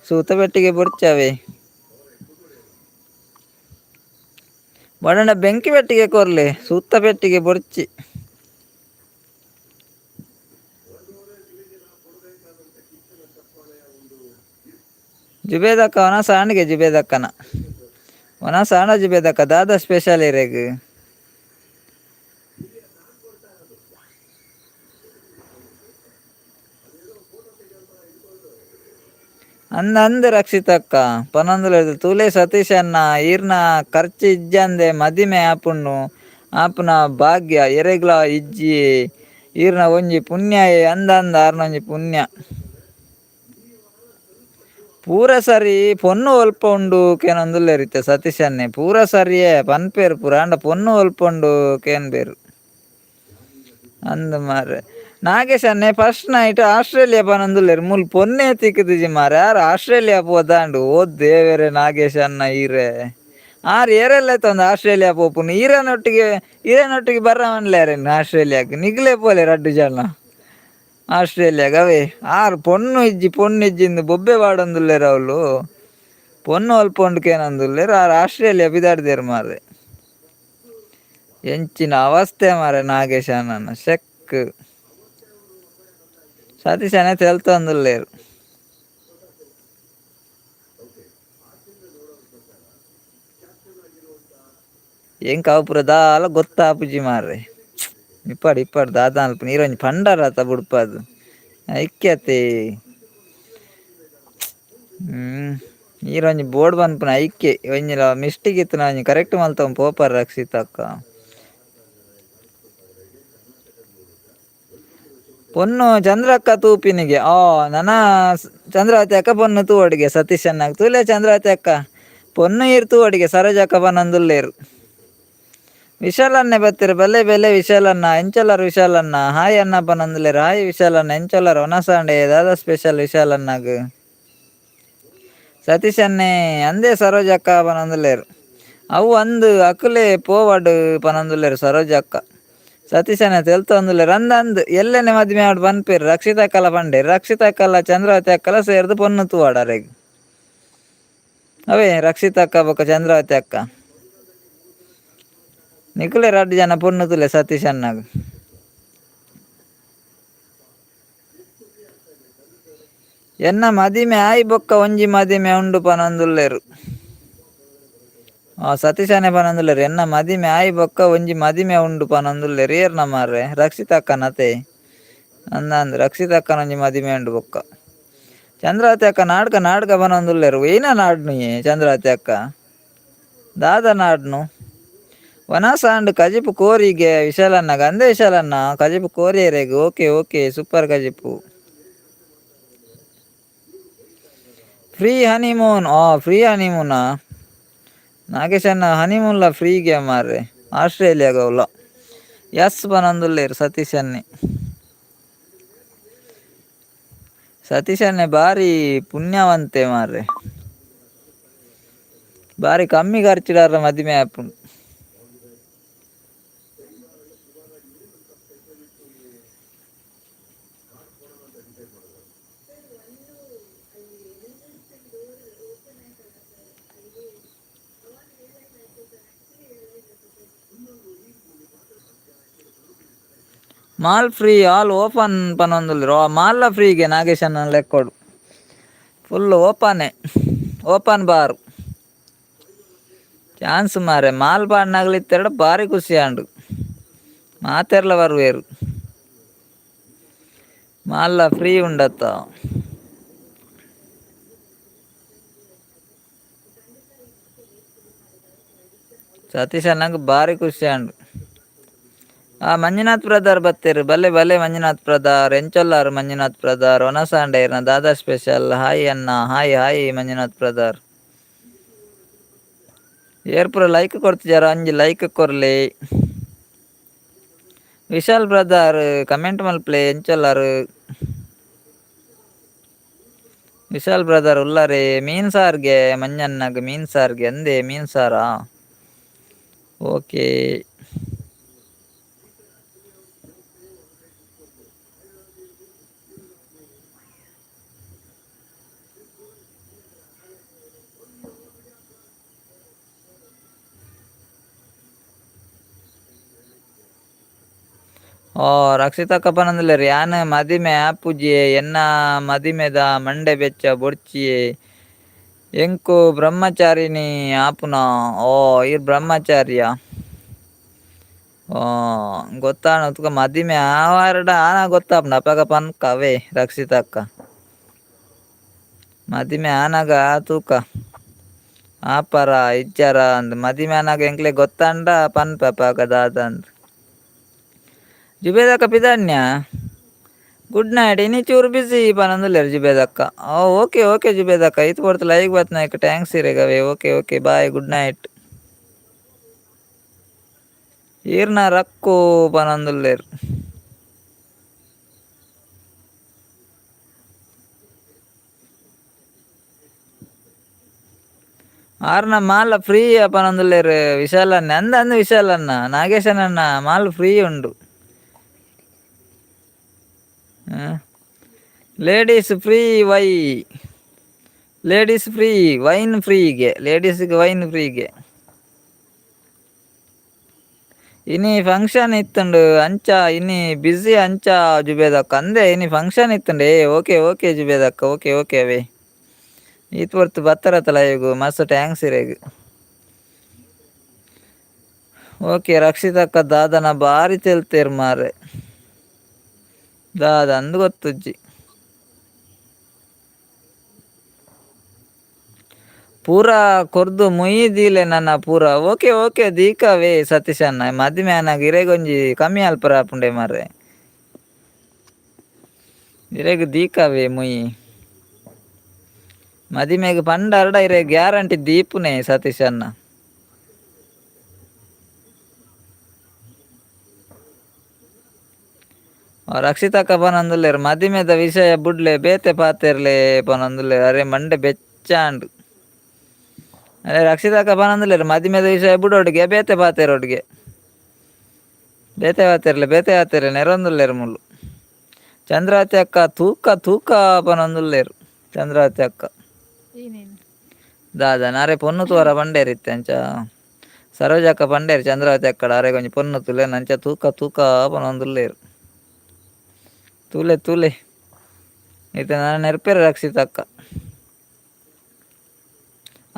ಸೂತ ಪೆಟ್ಟಿಗೆ ಬೊರ್ಚವೇ ಬಡಂಡ ಬೆಂಕಿ ಪೆಟ್ಟಿಗೆ ಕೊರ್ಲೆ ಸೂತ ಪೆಟ್ಟಿಗೆ ಬೊರ್ಚಿ ಜುಬೇದಕ್ಕ ವನಸ ಆಂಡ್ಗೆ ಜುಬೇದಕ್ಕನ ವನಸ ಆಂಡ ಜುಬೇದಕ್ಕ ದಾದ ಸ್ಪೆಷಲ್ ಇರೆಗ್ ಅಂದ ಅಂದ್ ರಕ್ಷಿತಕ್ಕ ಪನೊಂದುಲ್ಲೆರ್ ತೂಲೆ ಸತೀಶ್ ಅಣ್ಣ ಈರ್ನ ಖರ್ಚು ಇಜ್ಜಂದೆ ಮದಿಮೆ ಆಪುಂಡು ಆಪುನ ಭಾಗ್ಯ ಎರೆಗ್ಲ ಇಜ್ಜಿ ಈರ್ನ ಒಂಜಿ ಪುಣ್ಯ ಅಂದ ಅಂದ ಆರ್ನ ಒಂಜಿ ಪುಣ್ಯ ಪೂರ ಸರಿ ಪೊನ್ನು ಒಲ್ಪ ಉಂಡು ಕೇನೊಂದುಲ್ಲೆರ್ ಇತ್ತೆ ಸತೀಶ್ ಅಣ್ಣೆ ಪೂರ ಸರಿಯೇ ಪನ್ಪೇರು ಪೂರ ಆಂಡ ಪೊನ್ನು ಒಲ್ಪ ಉಂಡು ಕೇನ್ಬೇರು ಅಂದ್ ಮಾರ್ರೆ ನಾಗೇಶ್ ಅಣ್ಣೆ first night Australia ಪನೊಂದುಲ್ಲೆರ್ ಮೂಲು ಪೊನ್ನೇ ತಿಕ್ಕುದಿಜಿ ಮಾರ್ರೆ ಆರ್ ಆಸ್ಟ್ರೇಲಿಯಾ ಪೋದಾಂಡು ಓ ದೇವೆರೆ ನಾಗೇಶ್ ಅಣ್ಣ ಈರೆ ಆರ್ ಏರೆಲ್ಲ ಒಂದು ಆಸ್ಟ್ರೇಲಿಯಾ ಪೋಪುನು ಈರನೊಟ್ಟಿಗೆ ಈರನೊಟ್ಟಿಗೆ ಬರ್ರ ಆಸ್ಟ್ರೇಲಿಯಾಗ್ ನಿಗ್ಲೇ ಪೋಲೆ ರಡ್ಡು ಜನ ಆಸ್ಟ್ರೇಲಿಯಾಗ್ ಅವೇ ಆರ್ ಪೊಣ್ಣು ಇಜ್ಜಿ ಪೊಣ್ಣು ಇಜ್ಜಿಂದು ಬೊಬ್ಬೆ ಪಾಡೊಂದುಲ್ಲೆರ್ ಅವ್ಲು ಪೊಣ್ಣು ಅಲ್ಪ ಉಂಡು ಕೇನೊಂದುಲ್ಲೆರ್ ಆರ್ ಆಸ್ಟ್ರೇಲಿಯಾ ಪಿದಾಡ್ದೆರ್ ಮಾರ್ರೆ ಎಂಚಿನ ಅವಸ್ಥೆ ಮಾರ್ರೆ ನಾಗೇಶ್ ಅಣ್ಣನ ಶೆಕ್ ಸತೀಶ್ ಅಣ್ಣೆ ತೆಲ್ತೊಂದುಲ್ಲೆರ್ ಎಂಕ್ ಅವು ಪೂರ ದಾಲ ಗೊತ್ತಾಪುಜಿ ಮಾರ್ರೆ ಇಪ್ಪಡ್ ಇಪ್ಪಡ್ ದಾದ ಅಲ್ಪ ನೀರೊಂಜಿ ಪಂಡರತ ಬುಡ್ಪದು ಐಕ್ಯತೆ ಈರೊಂಜಿ ಬೋರ್ಡ್ ಪನ್ಪುನ ಐಕೆ ಒಂಜಿಲ ಮಿಸ್ಟೇಕ್ ಇತ್ತಿನ ಒಂಜಿ ಕರೆಕ್ಟ್ ಮಲ್ತೊಂದು ಪೋಪರ್ ರಕ್ಷಿತಕ್ಕ ಪೊನ್ನು ಚಂದ್ರಕ್ಕ ತೂಪಿನಿಗೆ ಆ ನನ ಚಂದ್ರಾವತಿ ಅಕ್ಕ ಪೊನ್ನು ತೂವಡಿಗೆ ಸತೀಶ್ ಅಣ್ಣಗ್ ತೂಲೆ ಚಂದ್ರಾವತಿ ಅಕ್ಕ ಪೊನ್ನು ಈರ್ ತೂವಡಿಗೆ ಸರೋಜಕ್ಕ ಪನೊಂದುಲ್ಲೆರ್ ವಿಶಾಲನ್ನೇ ಬತ್ತಿರ ಬಲ್ಲೆ ಬೆಲೆ ವಿಶಾಲನ್ನ ಎಂಚೊಲ್ಲರ್ ವಿಶಾಲನ್ನ ಹಾಯ್ ಅನ್ನ ಪನೊಂದುಲ್ಲೆರ್ ಹಾಯ್ ವಿಶಾಲನ್ನ ಎಂಚೊಲ್ಲರ್ ಒನಸಾಂಡೆ ದಾದ ಸ್ಪೆಷಲ್ ವಿಶಾಲನ್ನಾಗ್ ಸತೀಶ್ ಅನ್ನೆ ಅಂದೇ ಸರೋಜಕ್ಕ ಪನೊಂದುಲ್ಲೆರ್ ಅವು ಅಂದ್ ಅಕುಲೆ ಪೋವಡ್ ಪನೊಂದುಲ್ಲೆರ್ ಸರೋಜಕ್ಕ ಸತೀಶ್ ಅಣ್ಣೆ ತೆಲ್ತೊಂದುಲ್ಲೆರ್ ಅಂದ್ ಅಂದ್ ಎಲ್ಲೆನೆ ಮದಿಮೆ ಆವಡ್ ಪನ್ಪೆರ್ ರಕ್ಷಿತಕ್ಕಲ ಪಂಡೆರ್ ರಕ್ಷಿತಕ್ಕಲ ಚಂದ್ರಾವತಿ ಅಕ್ಕಲ ಸೇರ್ದ್ ಪೊನ್ನು ತೂವಡ್ ಅರೆಗ್ ಅವೇ ರಕ್ಷಿತಕ್ಕ ಬೊಕ್ಕ ಚಂದ್ರಾವತಿ ಅಕ್ಕ ನಿಕುಲೆ ರಡ್ಡ್ ಜನ ಪೊನ್ನು ತೂಲೆ ಸತೀಶ್ ಅಣ್ಣಗ್. ಎನ್ನ ಮದಿಮೆ ಆಯಿ ಬೊಕ್ಕ ಒಂಜಿ ಮದಿಮೆ ಉಂಡು ಪನೊಂದುಲ್ಲೆರ್. ಆ ಸತೀಶ್ ಅಣ್ಣೆ ಪನೊಂದುಲ್ಲೆರ್ ಎನ್ನ ಮದಿಮೆ ಆಯಿ ಬೊಕ್ಕ ಒಂಜಿ ಮದಿಮೆ ಉಂಡು ಪನೊಂದುಲ್ಲೆರ್ ಏರ್ನ ಮಾರ್ರೆ ರಕ್ಷಿತಕ್ಕನತೆ ಅಂದ್ ಅಂದ್ ರಕ್ಷಿತಕ್ಕನ ಒಂಜಿ ಮದಿಮೆ ಉಂಡು ಬೊಕ್ಕ. ಚಂದ್ರಾವತಿ ಅಕ್ಕ ನಾಡ್ಕ ನಾಡ್ಕ ಪನೊಂದುಲ್ಲೆರ್ ಒಯ್ನ ನಾಡ್ನು ಚಂದ್ರಾವತಿ ಅಕ್ಕ ದಾದ ನಾಡ್ನು ವನಸಾಂಡ್ ಕಜಿಪು ಕೋರಿಗೆ ವಿಶಾಲಣ್ಣಗ್ ಅಂದೆ ವಿಶಾಲಣ್ಣ ಕಜಿಪು ಕೋರಿಯರೆಗ್ okay okay super ಕಜಿಪು. Free honeymoon ಆ ಫ್ರೀ ಹನಿಮೂನಾ ನಾಗೇಶಣ್ಣ ಹನಿಮೂನ್ಲ ಫ್ರೀಗೆ ಮಾರ್ರೆ ಆಸ್ಟ್ರೇಲಿಯಾಗ್ ಅವ್ಲ ಎಸ್ ಪನೊಂದುಲ್ಲೆರ್ ಸತೀಶ್ ಅಣ್ಣೆ. ಸತೀಶ್ ಅಣ್ಣೆ ಬಾರಿ ಪುಣ್ಯವಂತೆ ಮಾರ್ರೆ. ಬಾರಿ ಕಮ್ಮಿ ಖರ್ಚಿಡ್ ಆರ್ನ ಮದಿಮೆ ಆಪುಂಡು. Mall free all open ಪನೊಂದುಲ್ಲೆರ್ ಮಾಲ್ಲ ಫ್ರೀಗೆ ನಾಗೇಶಣ್ಣ ಲೆಕ್ಕೊಡು ಫುಲ್ ಓಪನೆ open bar chance ಮಾರ್ರೆ ಮಾಲ್ ಪಾಡ್ನಗಲ್ ಇತ್ತೆರ್ಡ ಬಾರಿ ಖುಷಿ ಆಂಡ್ ಮಾತೆರ್ಲ ಬರುವೆರ್ ಮಾಲ್ಲ ಫ್ರೀ ಉಂಡತ್ತ. ಸತೀಶ್ ಅಣ್ಣಗ್ ಬಾರಿ ಖುಷಿ ಆಂಡ್. ಆ ಮಂಜುನಾಥ್ ಬ್ರದರ್ ಬತ್ತೆರ್ ಬಲೆ ಬಲೆ ಮಂಜುನಾಥ್ ಬ್ರದರ್ ಎಂಚೊಲ್ಲಾರ್ ಮಂಜುನಾಥ್ ಬ್ರದರ್ ಒನಸಾಂಡ ಇರ್ನ ದಾದಾ ಸ್ಪೆಷಲ್ ಹಾಯ್ ಅಣ್ಣ hi hi Manjunath brother. ಏರ್ ಪೂರ ಲೈಕ್ ಕೊರ್ತಿಜಾರ ಒಂಜಿ ಲೈಕ್ ಕೊರ್ಲೆ. ವಿಶಾಲ್ ಬ್ರದರ್ ಕಮೆಂಟ್ ಮಲ್ಪಲೆ ಎಂಚೊಲ್ಲಾರ್. ವಿಶಾಲ್ ಬ್ರದರ್ ಉಲ್ಲಾರೆ ಮೀನ್ ಸಾರ್ಗೆ ಮಂಜಣ್ಣಗ್ ಮೀನ್ ಸಾರ್ಗೆ ಅಂದೆ ಮೀನ್ ಸಾರಾ ಓಕೆ. ಓ ರಕ್ಷಿತಕ್ಕ ಪನೊಂದುಲ್ಲೆರ್ ಯಾನ್ ಮದಿಮೆ ಆಪುಜಿ ಎನ್ನ ಮದಿಮೆದ ಮಂಡೆ ಬೆಚ್ಚ ಬೊರ್ಚಿಯೇ ಎಂಕು ಬ್ರಹ್ಮಚಾರಿಣಿ ಆಪುನ ಓ ಈರ್ ಬ್ರಹ್ಮಚಾರಿಯಾ ಓ ಗೊತ್ತಾಂಡ್ ತುಕ ಮದಿಮೆ ಆವರ್ಡ ಆನ ಗೊತ್ತಾಪುಂಡು ಅಪಗ ಪನ್ಕ ಅವೇ ರಕ್ಷಿತಕ್ಕ ಮದಿಮೆ ಆನಗ ತೂಕ ಆಪರ ಇಜ್ಜರ ಅಂದ್ ಮದಿಮೆ ಆನಗ ಎಂಕ್ಲೆಗ್ ಗೊತ್ತಾಂಡ ಪನ್ಪೆ ಅಪಗ ದಾದ ಅಂದ್. ಜುಬೇದಕ್ಕ ಪಿದಾಡ್ನ್ಯಾ ಗುಡ್ ನೈಟ್ ಇನಿ ಚೂರು ಬಿಸಿ ಪನೊಂದುಲ್ಲೆರ್ ಜುಬೇದಕ್ಕ ಓ ಓಕೆ ಓಕೆ ಜುಬೇದಕ್ಕ ಈತ್ ಪೊರ್ತು ಲೈವ್ ಬತ್ತಿನೈಕ್ thanks ಇರೆಗ್ ಅವೇ okay okay bye good night. ಈರ್ನ ರಕ್ಕು ಪನೊಂದುಲ್ಲೆರ್. ಆರ್ನ ಮಾಲ ಫ್ರೀ ಪನೊಂದುಲ್ಲೆರ್ ವಿಶಾಲಣ್ಣೆ ಅಂದ್ ಅಂದ್ ವಿಶಾಲಣ್ಣ ನಾಗೇಶನಣ್ಣ ಮಾಲ್ ಫ್ರೀ ಉಂಡು. Ladies free why ladies free wine ಫ್ರೀಗೆ ಲೇಡೀಸ್ಗೆ wine ಫ್ರೀಗೆ. ಇನಿ ಫಂಕ್ಷನ್ ಇತ್ತುಂಡು ಅಂಚ ಇನಿ ಬಿಸಿ ಅಂಚ ಜುಬೇದಕ್ಕ ಅಂದೆ ಇನಿ ಫಂಕ್ಷನ್ ಇತ್ತುಂಡು ಏ ಓಕೆ ಓಕೆ ಜುಬೇದಕ್ಕ ಓಕೆ ಓಕೆ ಅವೇ ಈತ್ ಪೊರ್ತು ಬತ್ತರತ್ತ ಲೈವ್ಗ್ ಮಸ್ತ್ thanks ಇರೆಗ್. ಓಕೆ ರಕ್ಷಿತಕ್ಕ ದಾದನ ಬಾರಿ ತೆಲ್ತೆರ್ ಮಾರ್ರೆ ದಾದ ಅಂದ್ ಗೊತ್ತುಜ್ಜಿ. ಪೂರ ಕೊರ್ದು ಮುಯ್ಯಿ ದೀಲೆ ನನ ಪೂರ ಓಕೆ ಓಕೆ ದೀಕವೇ ಸತೀಶ್ ಅಣ್ಣ ಮದಿಮೆ ಆನಗ ಇರೆಗೊಂಜಿ ಕಮ್ಮಿ ಅಲ್ಪರ ಆಪುಂಡೆ ಮಾರ್ರೆ. ಇರೆಗ್ ದೀಕವೇ ಮುಯ್ಯಿ. ಮದಿಮೆಗ್ ಪಂಡರ್ಡ ಇರೆಗ್ ಗ್ಯಾರಂಟಿ ದೀಪುನೆ ಸತೀಶ್ ಅಣ್ಣ. ರಕ್ಷಿತಕ್ಕ ಪನೊಂದುಲ್ಲೆರ್ ಮದಿಮೆದ ವಿಷಯ ಬುಡ್ಲೆ ಬೇತೆ ಪಾತೆರ್ಲೆ ಪನೊಂದುಲ್ಲೆರ್ ಅರೆ ಮಂಡೆ ಬೆಚ್ಚಾಂಡ್. ಅರೆ ರಕ್ಷಿತಕ್ಕ ಪನೊಂದುಲ್ಲೆರ್ ಮದಿಮೆದ ವಿಷಯ ಬುಡೊಡುಗೆ ಬೇತೆ ಪಾತೆರೊಡುಗೆ ಬೇತೆ ಪಾತೆರ್ಲೆ ಬೇತೆ ಪಾತೆರ್ಲೆ ನೆರೊಂದುಲ್ಲೆರ್ ಮುಲ್ಲು. ಚಂದ್ರಾವತಿ ಅಕ್ಕ ತೂಕ ತೂಕ ಪನೊಂದುಲ್ಲೆರ್ ಚಂದ್ರಾವತಿ ಅಕ್ಕ. ದಾದ ನಾರೆ ಪೊನ್ನು ತೂವರ ಪಂಡೇರ್ ಇತ್ತೆ ಅಂಚ ಸರೋಜಕ್ಕ ಪಂಡೇರ್ ಚಂದ್ರಾವತಿ ಅಕ್ಕಡ ಅರೆಗೊಂಜಿ ಪೊನ್ನು ತೂಲೆ ಅಂಚ ತೂಕ ತೂಕ ಪನೊಂದುಲ್ಲೆರ್. ತೂಲೆ ತೂಲೆ ಇತ್ತೆ ನನ ನೆರ್ಪೆರ್ ರಕ್ಷಿತಕ್ಕ.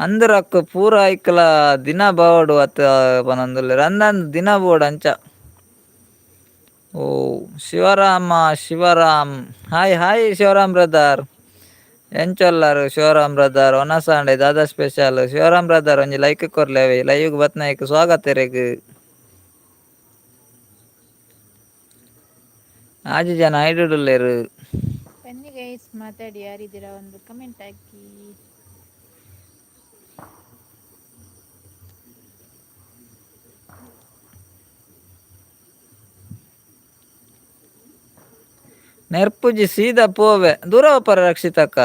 ಅಂದ್ರಕ್ ಪೂರ ಐಕ್ಲ ದಿನ ಬೋಡು ಅತ್ ಪನೊಂದುಲ್ಲೆರ್ ಅಂದಂದ್ ದಿನ ಬೋಡು ಅಂಚ. ಓ Shivarama Shivaram hi hi Shivaram brother. ಎಂಚೊಲ್ಲರ್ Shivaram brother ಒನಸಾಂಡೆ ದಾದಾ ಸ್ಪೆಷಲ್ ಶಿವರಾಮ್ ಬ್ರದರ್ ಒಂಜಿ ಲೈಕ್ ಕೊರ್ಲೆ ಲೈವ್ ಬತ್ನಾಯ್ಕ್ ಸ್ವಾಗತ ಇರೆಗ್. ಆಜಿ ಜನ ಐಡುಡುಲ್ಲೆರ್. ಬನ್ನಿ ಗೈಸ್ ಮಾತಾಡಿ, ಯಾರಿದ್ದೀರಾ ಒಂದು ಕಮೆಂಟ್ ಹಾಕಿ. ನೆರ್ಪುಜಿ ಸೀದಾ ಪೋವೆ ದೂರ ಪೋಪರ ರಕ್ಷಿತಕ್ಕ.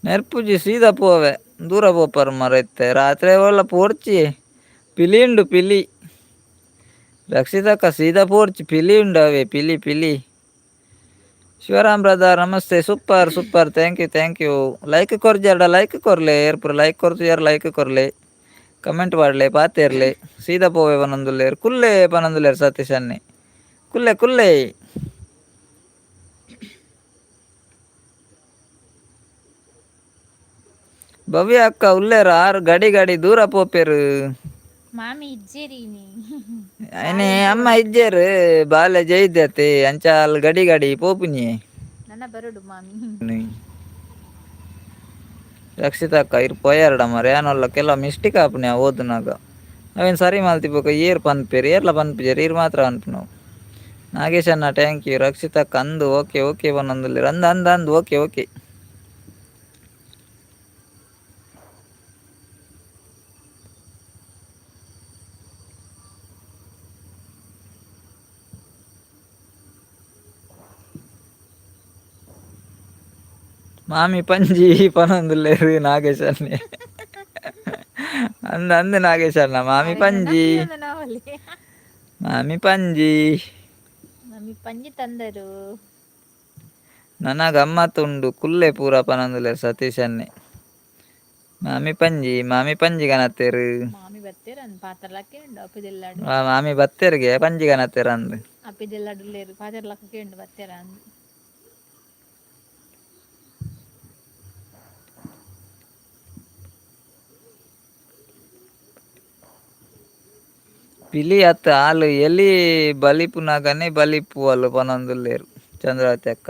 ನೆರ್ಪುಜಿ ಸೀದಾ ಪೋವೆ ದೂರ ಪೋಪರ್ ಮರ ಇತ್ತೆ ರಾತ್ರೆ ಓಲ ಪೋರ್ಚಿ ಪಿಲಿ ಉಂಡು ಪಿಲಿ. ರಕ್ಷಿತಕ್ಕ ಸೀದಾ ಪೋರ್ಚಿ ಪಿಲಿ ಉಂಡು ಅವೇ ಪಿಲಿ ಪಿಲಿ. Shivaram brother namaste super super thank you thank you. Like ಕೊರ್ಜಾರ್ಡ like ಕೊರ್ಲೆ ಏರ್ಪುರ like ಕೊರ್ಜಾರ್ like ಕೊರ್ಲೆ comment ಪಾಡ್ಲೆ ಪಾತೆರ್ಲೆ ಸೀದಾ ಪೋವೆ ಪನೊಂದುಲ್ಲೆರ್ ಕುಲ್ಲೆ ಪನೊಂದುಲ್ಲೆರ್ ಸತೀಶ್ ಅಣ್ಣೆ ಕುಲ್ಲೆ ಕುಲ್ಲೆ. ಭವ್ಯ ಅಕ್ಕ ಉಲ್ಲೇರ ಆರು ಗಡಿ ಗಡಿ ದೂರ ಪೋಪೆರು. ಮಾಮಿ ಇಜ್ಜೇರಿ ನೀ. ಅಯ್ನೆ ಅಮ್ಮ ಇಜ್ಜೇರು ಬಾಲೆ ಜೈದ್ಯತೆ ಅಂಚ ಅಲ್ ಗಡಿ ಗಡಿ ಪೋಪುನಿ. ನನ್ನ ಬರಡು ಮಾಮಿ. ರಕ್ಷಿತಕ್ಕ ಇರ್ ಪೋಯಾರಡ ಮಾರ್ರೆ ಯಾನೊಲ್ಲ ಕೆಲವು ಮಿಸ್ಟೇಕ್ ಆಪುನಿ ಆ ಓದುನಾಗ ಅವೇನು ಸರಿ ಮಲ್ತಿ ಬೊಕ ಏರ್ ಪನ್ಪೆರ್ ಏರ್ಲ ಪನ್ಪುಜೆರ್ ಈರ್ ಮಾತ್ರ ಪನ್ಪುನವು. ನಾಗೇಶ್ ಅಣ್ಣ thank you. ರಕ್ಷಿತಕ್ಕ ಅಂದು ಓಕೆ ಓಕೆ ಪನೊಂದುಲ್ಲೆರ್ ಅಂದ್ ಅಂದ್ ಅಂದ್ ಓಕೆ ಓಕೆ. ಮಾಮಿ ಪಂಜಿ ಪನೊಂದುಲ್ಲೆರ್ ನಾಗೇಶ್ ಅಣ್ಣೆ ಅಂದ್ ಅಂದ್ ನಾಗೇಶ್ ಅಣ್ಣ ಮಾಮಿ ಪಂಜಿ ಮಾಮಿ ಪಂಜಿ. ಮಾಮಿ ಪಂಜಿ ತಂದರು. ನನ ಗಮ್ಮತ್ ಉಂಡು ಕುಲ್ಲೆ ಪೂರ ಪನೊಂದುಲ್ಲೆರ್ ಸತೀಶ್ ಅಣ್ಣೆ. ಮಾಮಿ ಪಂಜಿ ಮಾಮಿ ಪಂಜಿ ಕನತೆರ್. ಮಾಮಿ ಬತ್ತೇರ್ ಅಂದ್ ಪಾತೆರ್ಲಕ್ಕೆ ಉಂಡು ಅಪಿದೆಲ್ಲಾಡು. ಮಾಮಿ ಬತ್ತೆರ್ಗೆ ಪಂಜಿ ಕನತೆರ್ ಅಂದ್. ಅಪಿದೆಲ್ಲಾಡುಲ್ಲೇರು ಪಾತೆರ್ಲಕ್ಕೆ ಉಂಡು ಬತ್ತೇರ ಅಂದ್. ಪಿಲಿ ಅತ್ ಆಲ್ ಎಲಿ ಬಲಿಪುನಗನೆ ಬಲಿಪುವಲ್ ಪನೊಂದುಲ್ಲೆರ್ ಚಂದ್ರಾವತಿ ಅಕ್ಕ.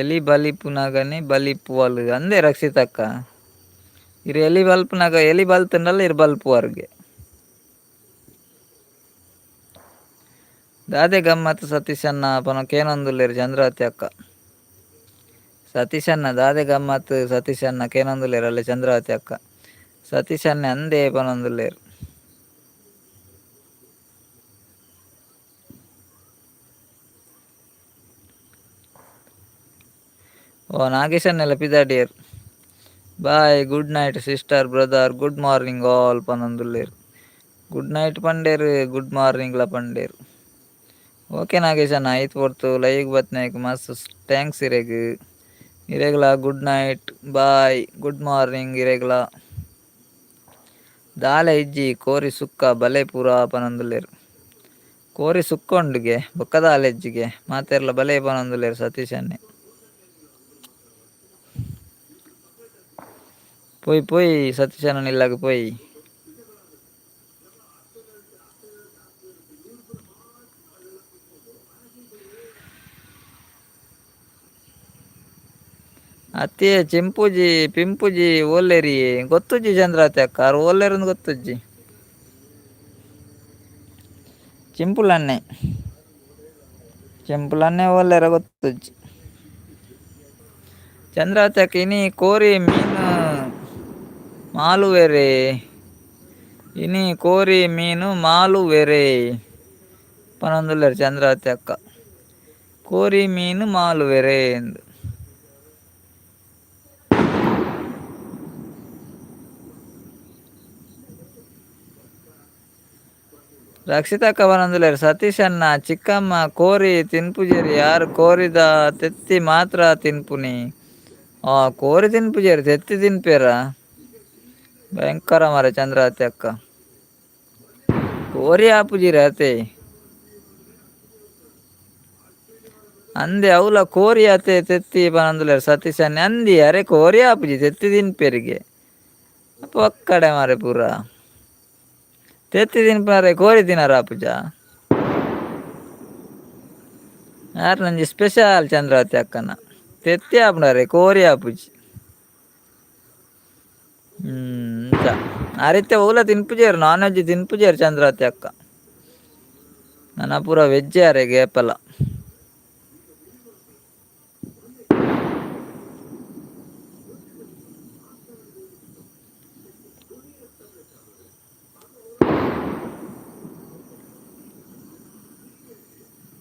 ಎಲಿ ಬಲಿಪುನಗನೆ ಬಲಿಪುವಲ್ ಅಂದೆ ರಕ್ಷಿತಕ್ಕ. ಇರ್ ಎಲಿ ಬಲ್ಪುನಗ ಎಲಿ ಬಲ್ತುಂಡಲ ಇರ್ ಬಲ್ಪುವರ್ಗೆ. ದಾದೆ ಗಮ್ಮತ್ ಸತೀಶಣ್ಣ ಪನ ಕೇನೊಂದುಲ್ಲೆರ್ ಚಂದ್ರಾವತಿ ಅಕ್ಕ. ಸತೀಶಣ್ಣ ದಾದೆ ಗಮ್ಮತ್ ಸತೀಶಣ್ಣ ಕೇನೊಂದುಲ್ಲೆರ್ ಅಲ್ಲೇ ಚಂದ್ರಾವತಿ ಅಕ್ಕ. ಸತೀಶಣ್ಣೆ ಅಂದೇ ಪನೊಂದುಲ್ಲೆರ್. ಓ ನಾಗೇಶನ್ನೆಲ್ಲ ಪಿದಾಡಿಯರ್. Bye good night sister brother good morning all ಪನೊಂದುಲ್ಲೆರ್. Good night ಪಂಡೇರ್ good ಮಾರ್ನಿಂಗ್ಲ ಪಂಡೇರ್. Okay ನಾಗೇಶಣ್ಣ ಐತ್ ಪೊರ್ತು ಲೈವ್ ಬತ್ನಾಯ್ಕ್ ಮಸ್ತ್ thanks ಇರೆಗ್. ಇರೆಗ್ಲ good night bye good morning ಇರೆಗ್ಲ. ದಾಲೆ ಇಜ್ಜಿ ಕೋರಿ ಸುಕ್ಕ ಬಲೆ ಪೂರ ಪನೊಂದುಲ್ಲೆರ್. ಕೋರಿ ಸುಕ್ಕ ಉಂಡುಗೆ ಬೊಕ್ಕ ದಾಲೆ ಇಜ್ಜಿಗೆ ಮಾತೆರ್ಲ ಬಲೆ ಪನೊಂದುಲ್ಲೆರ್ ಸತೀಶ್ ಅಣ್ಣೆ. ಪೋಯ್ ಪೋಯ್ ಸತೀಶಣ್ಣ ಇಲ್ಲಗ್ ಪೋಯ್. ಅತ್ತೆ ಚಿಂಪುಜಿ ಪಿಂಪುಜಿ ಓಲ್ಲೇರಿ ಗೊತ್ತುಜ್ಜಿ ಚಂದ್ರಾವತಿ ಅಕ್ಕ ಆರ್ ಓಲ್ಲೇರಂದು ಗೊತ್ತುಜ್ಜಿ. ಚಿಂಪುಲನ್ನೆ ಚಿಂಪುಲನ್ನೆ ಓಲ್ಲೇರ ಗೊತ್ತುಜ್ಜಿ. ಚಂದ್ರಾವತಿ ಅಕ್ಕ ಇನಿ ಕೋರಿ ಮೀನು ಮಾಲುವೆರೆ. ಇನಿ ಕೋರಿ ಮೀನು ಮಾಲುವೆರೆ ಪನೊಂದುಲ್ಲೆರ್ ಚಂದ್ರಾವತಿ ಅಕ್ಕ. ಕೋರಿ ಮೀನು ಮಾಲುವೆರೆ ಇಂದ್. ರಕ್ಷಿತಕ್ಕ ಪನೊಂದುಲ್ಲೆರ್ ಸತೀಶ್ ಅಣ್ಣ ಚಿಕ್ಕಮ್ಮ ಕೋರಿ ತಿನ್ಪುಜೆರ್ ಯಾರ್ ಕೋರಿದ ತೆತ್ತಿ ಮಾತ್ರ ತಿನ್ಪುನಿ. ಆ ಕೋರಿ ತಿನ್ಪುಜೆರ್ ತೆತ್ತಿ ತಿನ್ಪೆರಾ ಭಯಂಕರ ಮಾರ್ರೆ ಚಂದ್ರಾವತಿ ಅಕ್ಕ. ಕೋರಿ ಆಪುಜಿರ ಅತೆ. ಅಂದೆ ಅವ್ಲ ಕೋರಿ ಅತೆ ತೆತ್ತಿ ಪನೊಂದುಲ್ಲೆರ್ ಸತೀಶ್ ಅಣ್ಣೆ ಅಂದಿ ಅರೆ ಕೋರಿ ಆಪುಜಿ ತೆತ್ತಿ ತಿನ್ಪೆರಿಗೆ ಪೊಕ್ಕಡೆ ಮಾರ್ರೆ ಪೂರ. ತೆತ್ತಿ ತಿನ್ಪುನಾರೆ ಕೋರಿ ತಿನರ ಆಪುಜ. ಆರ್ನ ಒಂಜಿ ಸ್ಪೆಷಲ್ ಚಂದ್ರಾವತಿ ಅಕ್ಕನ ತೆತ್ತಿ ಆಪುಂಡಾರೆ ಕೋರಿ ಆಪುಜಿ. ಅಂಚ ಆರಿತ್ತೆ ಒವ್ಲ ತಿನ್ಪುಜೆರ್ ನಾನ್ ವೆಜ್ ತಿನ್ಪುಜೆರ್ ಚಂದ್ರಾವತಿ ಅಕ್ಕ. ನನ ಪೂರ ವೆಜ್ಜೆ ಅರೆಗ್ ಏಪಲ.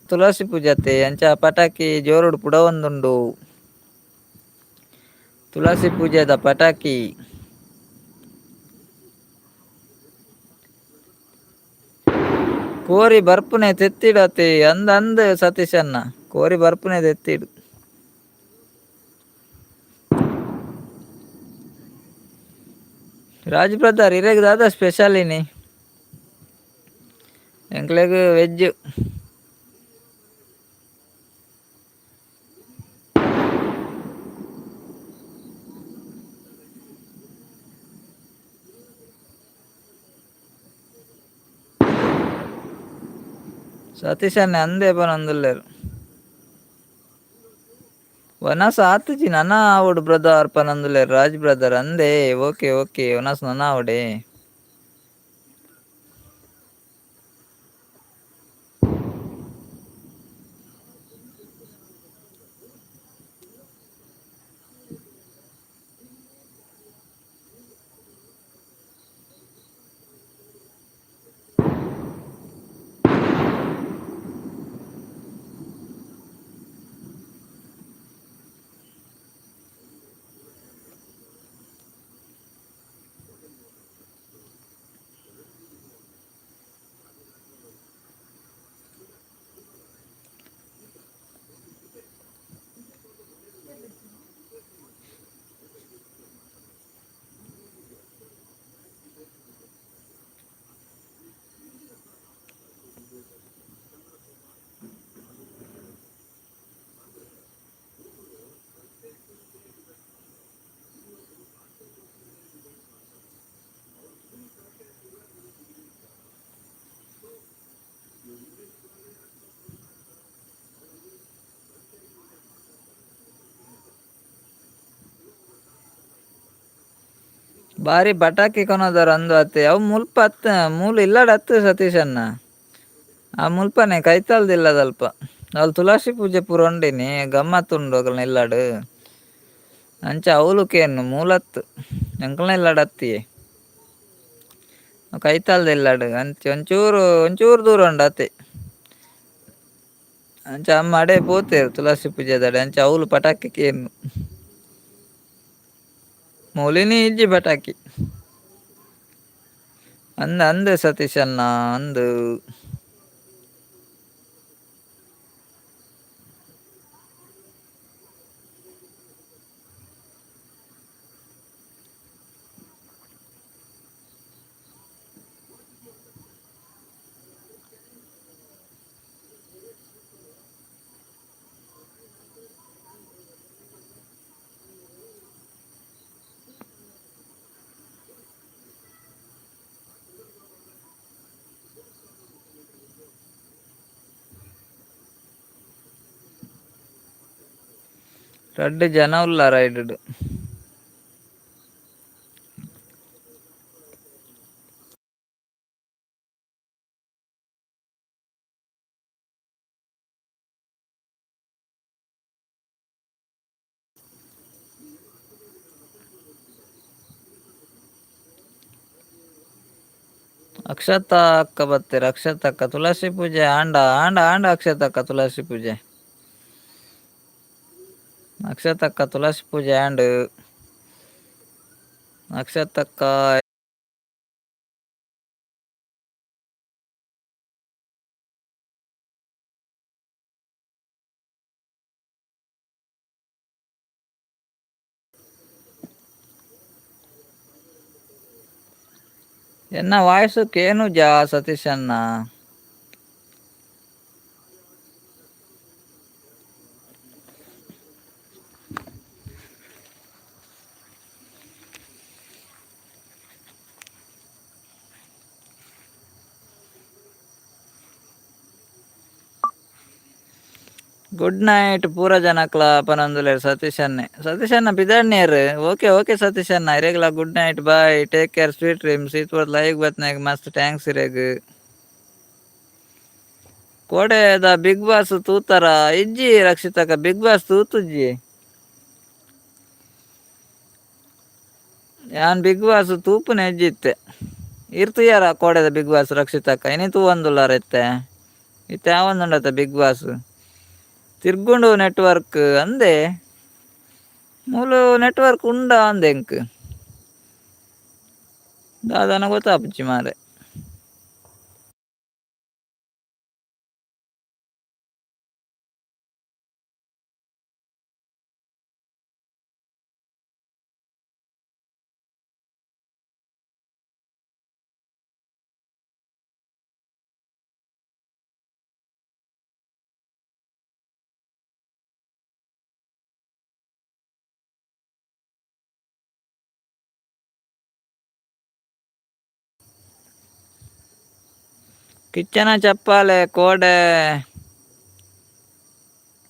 ತುಳಸಿ ಪೂಜೆ ಅಂಚ ಪಟಾಕಿ ಜೋರುಡು ಪುಡವೊಂದುಂಡು. ತುಳಸಿ ಪೂಜೆದ ಪಟಾಕಿ. ಕೋರಿ ಬರ್ಪುನೆ ತೆತ್ತಿಡತೆ ಅಂದ್ ಅಂದ್ ಸತೀಶ್ ಅಣ್ಣ ಕೋರಿ ಬರ್ಪುನೆ ತೆತ್ತಿಡ್. ರಾಜ್ ಬ್ರದರ್ ಇರೆಗ್ ದಾದಾ ಸ್ಪೆಷಲ್ ಇನಿ. ಎಂಕ್ಲೆಗ್ ವೆಜ್. ಸತೀಶ್ ಅಣ್ಣೆ ಅಂದೇ ಪನೊಂದುಲ್ಲೆರ್. ವನಸ್ ಆತುಜಿ ನನ ಆವೊಡು ಬ್ರದರ್ ಪನೊಂದುಲ್ಲೆರ್ ರಾಜ್ ಬ್ರದರ್ ಅಂದೇ ಓಕೆ ಓಕೆ ವನಸ್ ನನ ಆವೊಡೆ. ಬಾರಿ ಪಟಾಕಿ ಕೊನೊದರ್ ಅಂದು ಅತ್ತೆ ಅವು ಮುಲ್ಪ ಅತ್ ಮೂಲು ಇಲ್ಲಡ್ ಅತ್ ಸತೀಶ್ ಅಣ್ಣ. ಆ ಮುಲ್ಪನೆ ಕೈತಲ್ದಿಲ್ಲದಲ್ಪ ಅಲ್ ತುಳಸಿ ಪೂಜೆ ಪೂರ ಉಂಡಿನಿ ಗಮ್ಮತ್ ಉಂಡು ಅಗಲ್ನ ಇಲ್ಲಡ್. ಅಂಚ ಅವ್ಲು ಕೇನು ಮೂಲತ್ತು ಎಂಕಲ್ನ ಇಲ್ಲಡ್ ಅತ್ತಿಯೇ. ಕೈತಲ್ದ ಇಲ್ಲಡ್ ಅಂಚ ಒಂಚೂರು ಒಂಚೂರು ದೂರ ಉಂಡು ಅತೆ. ಅಂಚ ಅಮ್ಮ ಅಡೆ ಪೋತೆರ್ ತುಳಸಿ ಪೂಜೆದಡೆ ಅಂಚ ಅವ್ಲು ಪಟಾಕಿ ಕೇನು. ಮೂಲಿನಿ ಇಜ್ಜಿ ಪಟಾಕಿ. ಅಂದ್ ಅಂದ್ ಸತೀಶ್ ಅಣ್ಣ ಅಂದ್. ರಡ್ಡ್ ಜನ ಉಲ್ಲೆರ್ ಐಟುಡು. Akshata ಅಕ್ಕ ಬತ್ತೆರ್. ಅಕ್ಷತಾ ಅಕ್ಕ ತುಳಸಿ ಪೂಜೆ ಆಂಡ ಆಂಡ ಆಂಡ. ಅಕ್ಷತಕ್ಕ ತುಳಸಿ ಪೂಜೆ, ಅಕ್ಷತಕ್ಕ ತುಳಸಿ ಪೂಜೆ ಆಂಡ್. ಅಕ್ಷತಕ್ಕ ಎನ್ನ ವಾಯ್ಸ್ ಕೇನುಜಾ ಸತೀಶಣ್ಣ? ಗುಡ್ ನೈಟ್ ಪೂರ ಜನಕ್ಲ ಪನೊಂದುಲ್ಲೆರ್ ಸತೀಶನ್ನೆ. ಸತೀಶಣ್ಣ ಪಿದಾಡ್ನಿಯರ್. ಓಕೆ ಓಕೆ ಸತೀಶಣ್ಣ, ಇರೆಗ್ಲ good night, bye, take care, sweet dreams. ಈತ್ ಲೈವ್ ಬತ್ನಾಗ ಮಸ್ತ್ thanks ಇರೆಗ್. ಕೋಡೆದ ಬಿಗ್ ಬಾಸ್ ತೂತರ? ಇಜ್ಜಿ ರಕ್ಷಿತಕ್ಕ, ಬಿಗ್ ಬಾಸ್ ತೂತುಜ್ಜಿ ಯಾನ್. ಬಿಗ್ ಬಾಸ್ ತೂಪುನ ಇಜ್ಜಿ ಇತ್ತೆ. ಇರ್ ತೂಯರ ಕೋಡೆದ ಬಿಗ್ ಬಾಸ್ ರಕ್ಷಿತಕ್ಕ? ಇನಿ ತೂವೊಂದುಲ್ಲಾರ ಇತ್ತೆ? ಇತ್ತೆ ಆವೊಂದುಂಡತ್ತ ಬಿಗ್ ಬಾಸ್? ತಿರ್ಗುಂಡು ನೆಟ್ವರ್ಕ್ ಅಂದೆ, ಮೂಲು ನೆಟ್ವರ್ಕ್ ಉಂಡಾ ಅಂದೆ ಎಂಕ್ ದಾದನ ಗೊತ್ತಾಪುಜಿ ಮಾರೆ. ಕಿಚ್ಚನ ಚಪ್ಪಾಲೆ ಕೋಡೆ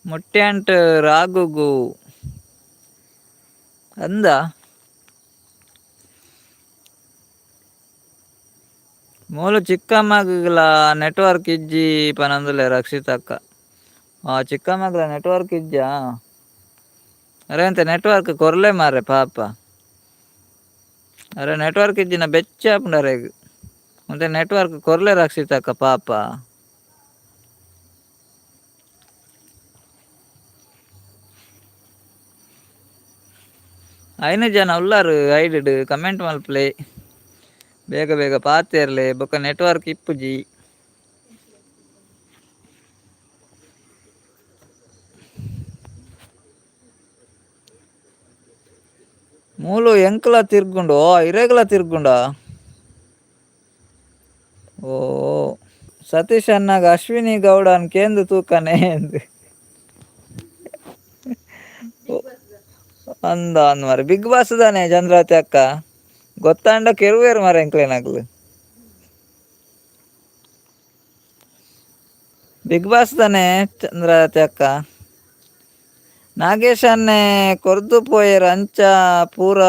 ಮುಟ್ಯಾಂಟ್ ರಾಗುಗು ಅಂದ. ಮೂಲು ಚಿಕ್ಕಮ್ಮಗ್ಲ ನೆಟ್ವರ್ಕ್ ಇಜ್ಜಿ ಪನೊಂದುಲ್ಲೆ ರಕ್ಷಿತಕ್ಕ. ಆ ಚಿಕ್ಕಮ್ಮಗ್ಲ ನೆಟ್ವರ್ಕ್ ಇಜ್ಜಾ? ಅರೆ ಅಂತೆ ನೆಟ್ವರ್ಕ್ ಕೊರ್ಲೆ ಮಾರೆ ಪಾಪ. ಅರೆ ನೆಟ್ವರ್ಕ್ ಇಜ್ಜಿನ ಬೆಚ್ಚ ಆಪುಂಡು ಅರೆಗ್. ಒಂತೆ ನೆಟ್ವರ್ಕ್ ಕೊರ್ಲೆ ರಕ್ಷಿತಕ್ಕ ಪಾಪ. ಐನು ಜನ ಉಲ್ಲಾರು ಐಡ್, ಕಮೆಂಟ್ ಮಲ್ಪಲೆ, ಬೇಗ ಬೇಗ ಪಾತೆರ್ಲೆ, ಬೊಕ್ಕ ನೆಟ್ವರ್ಕ್ ಇಪ್ಪುಜಿ. ಮೂಲು ಎಂಕ್ಲ ತಿರ್ಗುಂಡು, ಇರೆಗ್ಲ ತಿರ್ಗುಂಡ. ಓ ಸತೀಶ್ ಅಣ್ಣಗ ಅಶ್ವಿನಿ ಗೌಡನ್ ಕೇಂದು ತೂಕನೆ ಅಂದ್ ಅಂದ ಅಂದ್ ಮಾರೆ. ಬಿಗ್ ಬಾಸ್ ದಾನೆ ಚಂದ್ರಾವತಿ ಅಕ್ಕ ಗೊತ್ತಾಂಡ ಕೆರುವೇರು ಮಾರೆ ಎಂಕ್ಲೆನಕ್ಲು. ಬಿಗ್ ಬಾಸ್ ದಾನೆ ಚಂದ್ರಾವತಿ ಅಕ್ಕ? ನಾಗೇಶ್ ಅಣ್ಣೆ ಕೊರ್ದು ಪೋಯೆರ್ ಅಂಚ ಪೂರ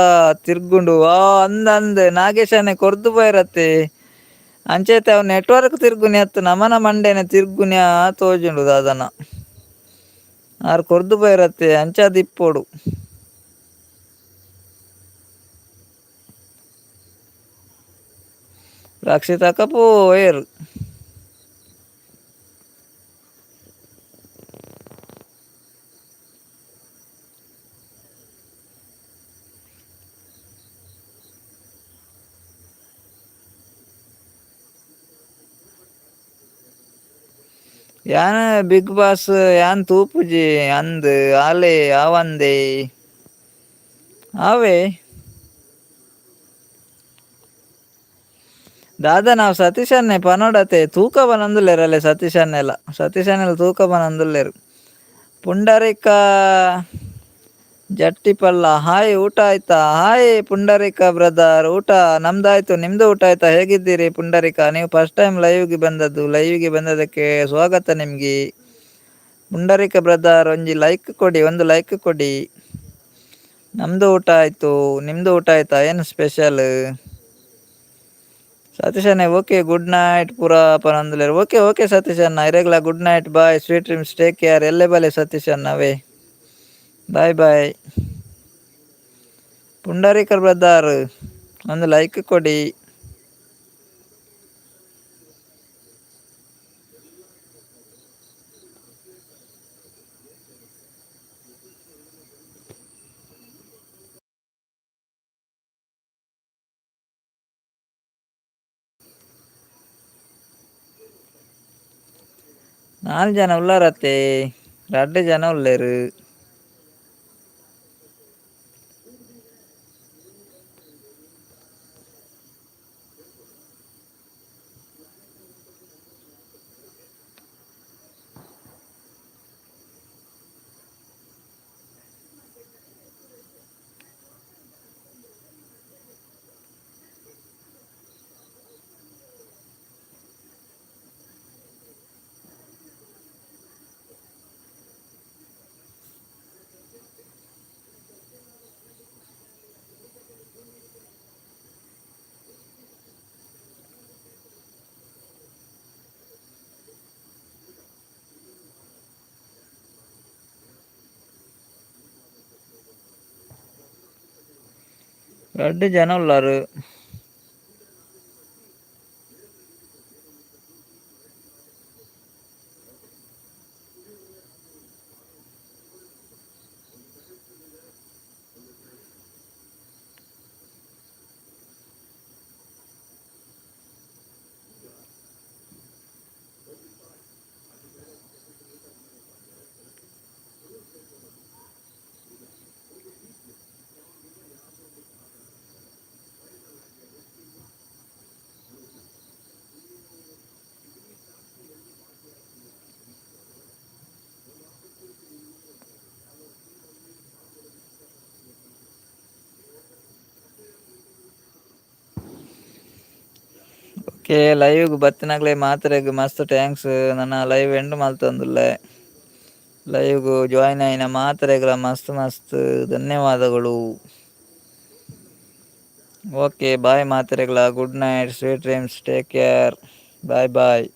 ತಿರ್ಗುಂಡು. ಆ ಅಂದ್ ಅಂದ್, ನಾಗೇಶ್ ಅಣ್ಣೆ ಕೊರ್ದು ಪೋಯೆರತ್ತೆ ಅಂಚೈತೆ. ಅವು ನೆಟ್ವರ್ಕ್ ತಿರ್ಗುನಿ ಅತ್ತು, ನಮನ ಮಂಡೆನೆ ತಿರ್ಗುನ್ಯ ತೋಜುಂಡು ದಾದನ. ಆರ್ ಕೊರ್ದು ಪೋಯೆರತ್ತೆ ಅಂಚಾದ್ ಇಪ್ಪೊಡು. ರಕ್ಷಿತಕ್ಕ ಪೋಯೆರ್. ಯಾನ್ ಬಿಗ್ ಬಾಸ್ ಯಾನ್ ತೂಪುಜಿ ಅಂದ್. ಆಲೆ ಆವಂದೆ ಆವೆ ದಾದಾ ನಾವು ಸತೀಶನ್ನೇ ಪನೋಡತೆ ತೂಕ ಬನೊಂದುಲ್ಲೆರ್ ಅಲ್ಲೇ ಸತೀಶನ್ನೆಲ್ಲ, ಸತೀಶನ್ನೆಲ್ಲ ತೂಕ ಬನೊಂದುಲ್ಲೆರ್. ಪುಂಡರಿಕ ಜಟ್ಟಿಪಲ್ಲ ಹಾಯ್, ಊಟ ಆಯ್ತಾ? ಹಾಯ್ ಪುಂಡರಿಕ ಬ್ರದರ್, ಊಟ ನಮ್ದಾಯ್ತು, ನಿಮ್ದು ಊಟ ಆಯ್ತಾ? ಹೇಗಿದ್ದೀರಿ ಪುಂಡರಿಕ? ನೀವು ಫಸ್ಟ್ ಟೈಮ್ ಲೈವ್ಗೆ ಬಂದದ್ದು, ಲೈವ್ಗೆ ಬಂದದಕ್ಕೆ ಸ್ವಾಗತ ನಿಮ್ಗೆ ಪುಂಡರಿಕ ಬ್ರದರ್. ಒಂಜಿ ಲೈಕ್ ಕೊಡಿ, ಒಂದು ಲೈಕ್ ಕೊಡಿ. ನಮ್ದು ಊಟ ಆಯ್ತು, ನಿಮ್ದು ಊಟ ಆಯ್ತಾ? ಏನು ಸ್ಪೆಷಲ್ ಸತೀಶಣ್ಣ? Okay, good night ಪೂರಾ ಪನೊಂದುಲ್ಲೆರ್. ಓಕೆ ಓಕೆ ಸತೀಶಣ್ಣ, ಇರೆಗ್ಲ good night, bye, sweet dreams, take care. ಎಲ್ಲೆ ಬಲೆ ಸತೀಶಣ್ಣವೇ, ಬಾಯ್ ಬಾಯ್. ಪುಂಡರೀಕರ್ ಬ್ರದರ್ ಒಂದು ಲೈಕ್ ಕೊಡಿ. 4 ಜನ ಉಳ್ಳಾರತ್ತೆ, 2 ಜನ ಉಳ್ಳೇರು. 2 ಜನ ಉಳ್ಳಾರು. ಓಕೆ, ಲೈವ್ಗೆ ಬತ್ತಿನಾಗಲೇ ಮಾತ್ರೆಗ್ ಮಸ್ತ್ thanks. ನನ್ನ ಲೈವ್ ಎಂಡ್ ಮಲ್ತೊಂದುಲ್ಲೆ. ಲೈವ್ಗ್ ಜಾಯಿನ್ ಆಯಿನ ಮಾತ್ರೆಗ್ಲ ಮಸ್ತ್ ಮಸ್ತ್ ಧನ್ಯವಾದಗಳು. ಓಕೆ, ಬಾಯ್ ಮಾತ್ರೆಗ್ಲ. Good night, sweet dreams, take care, bye bye.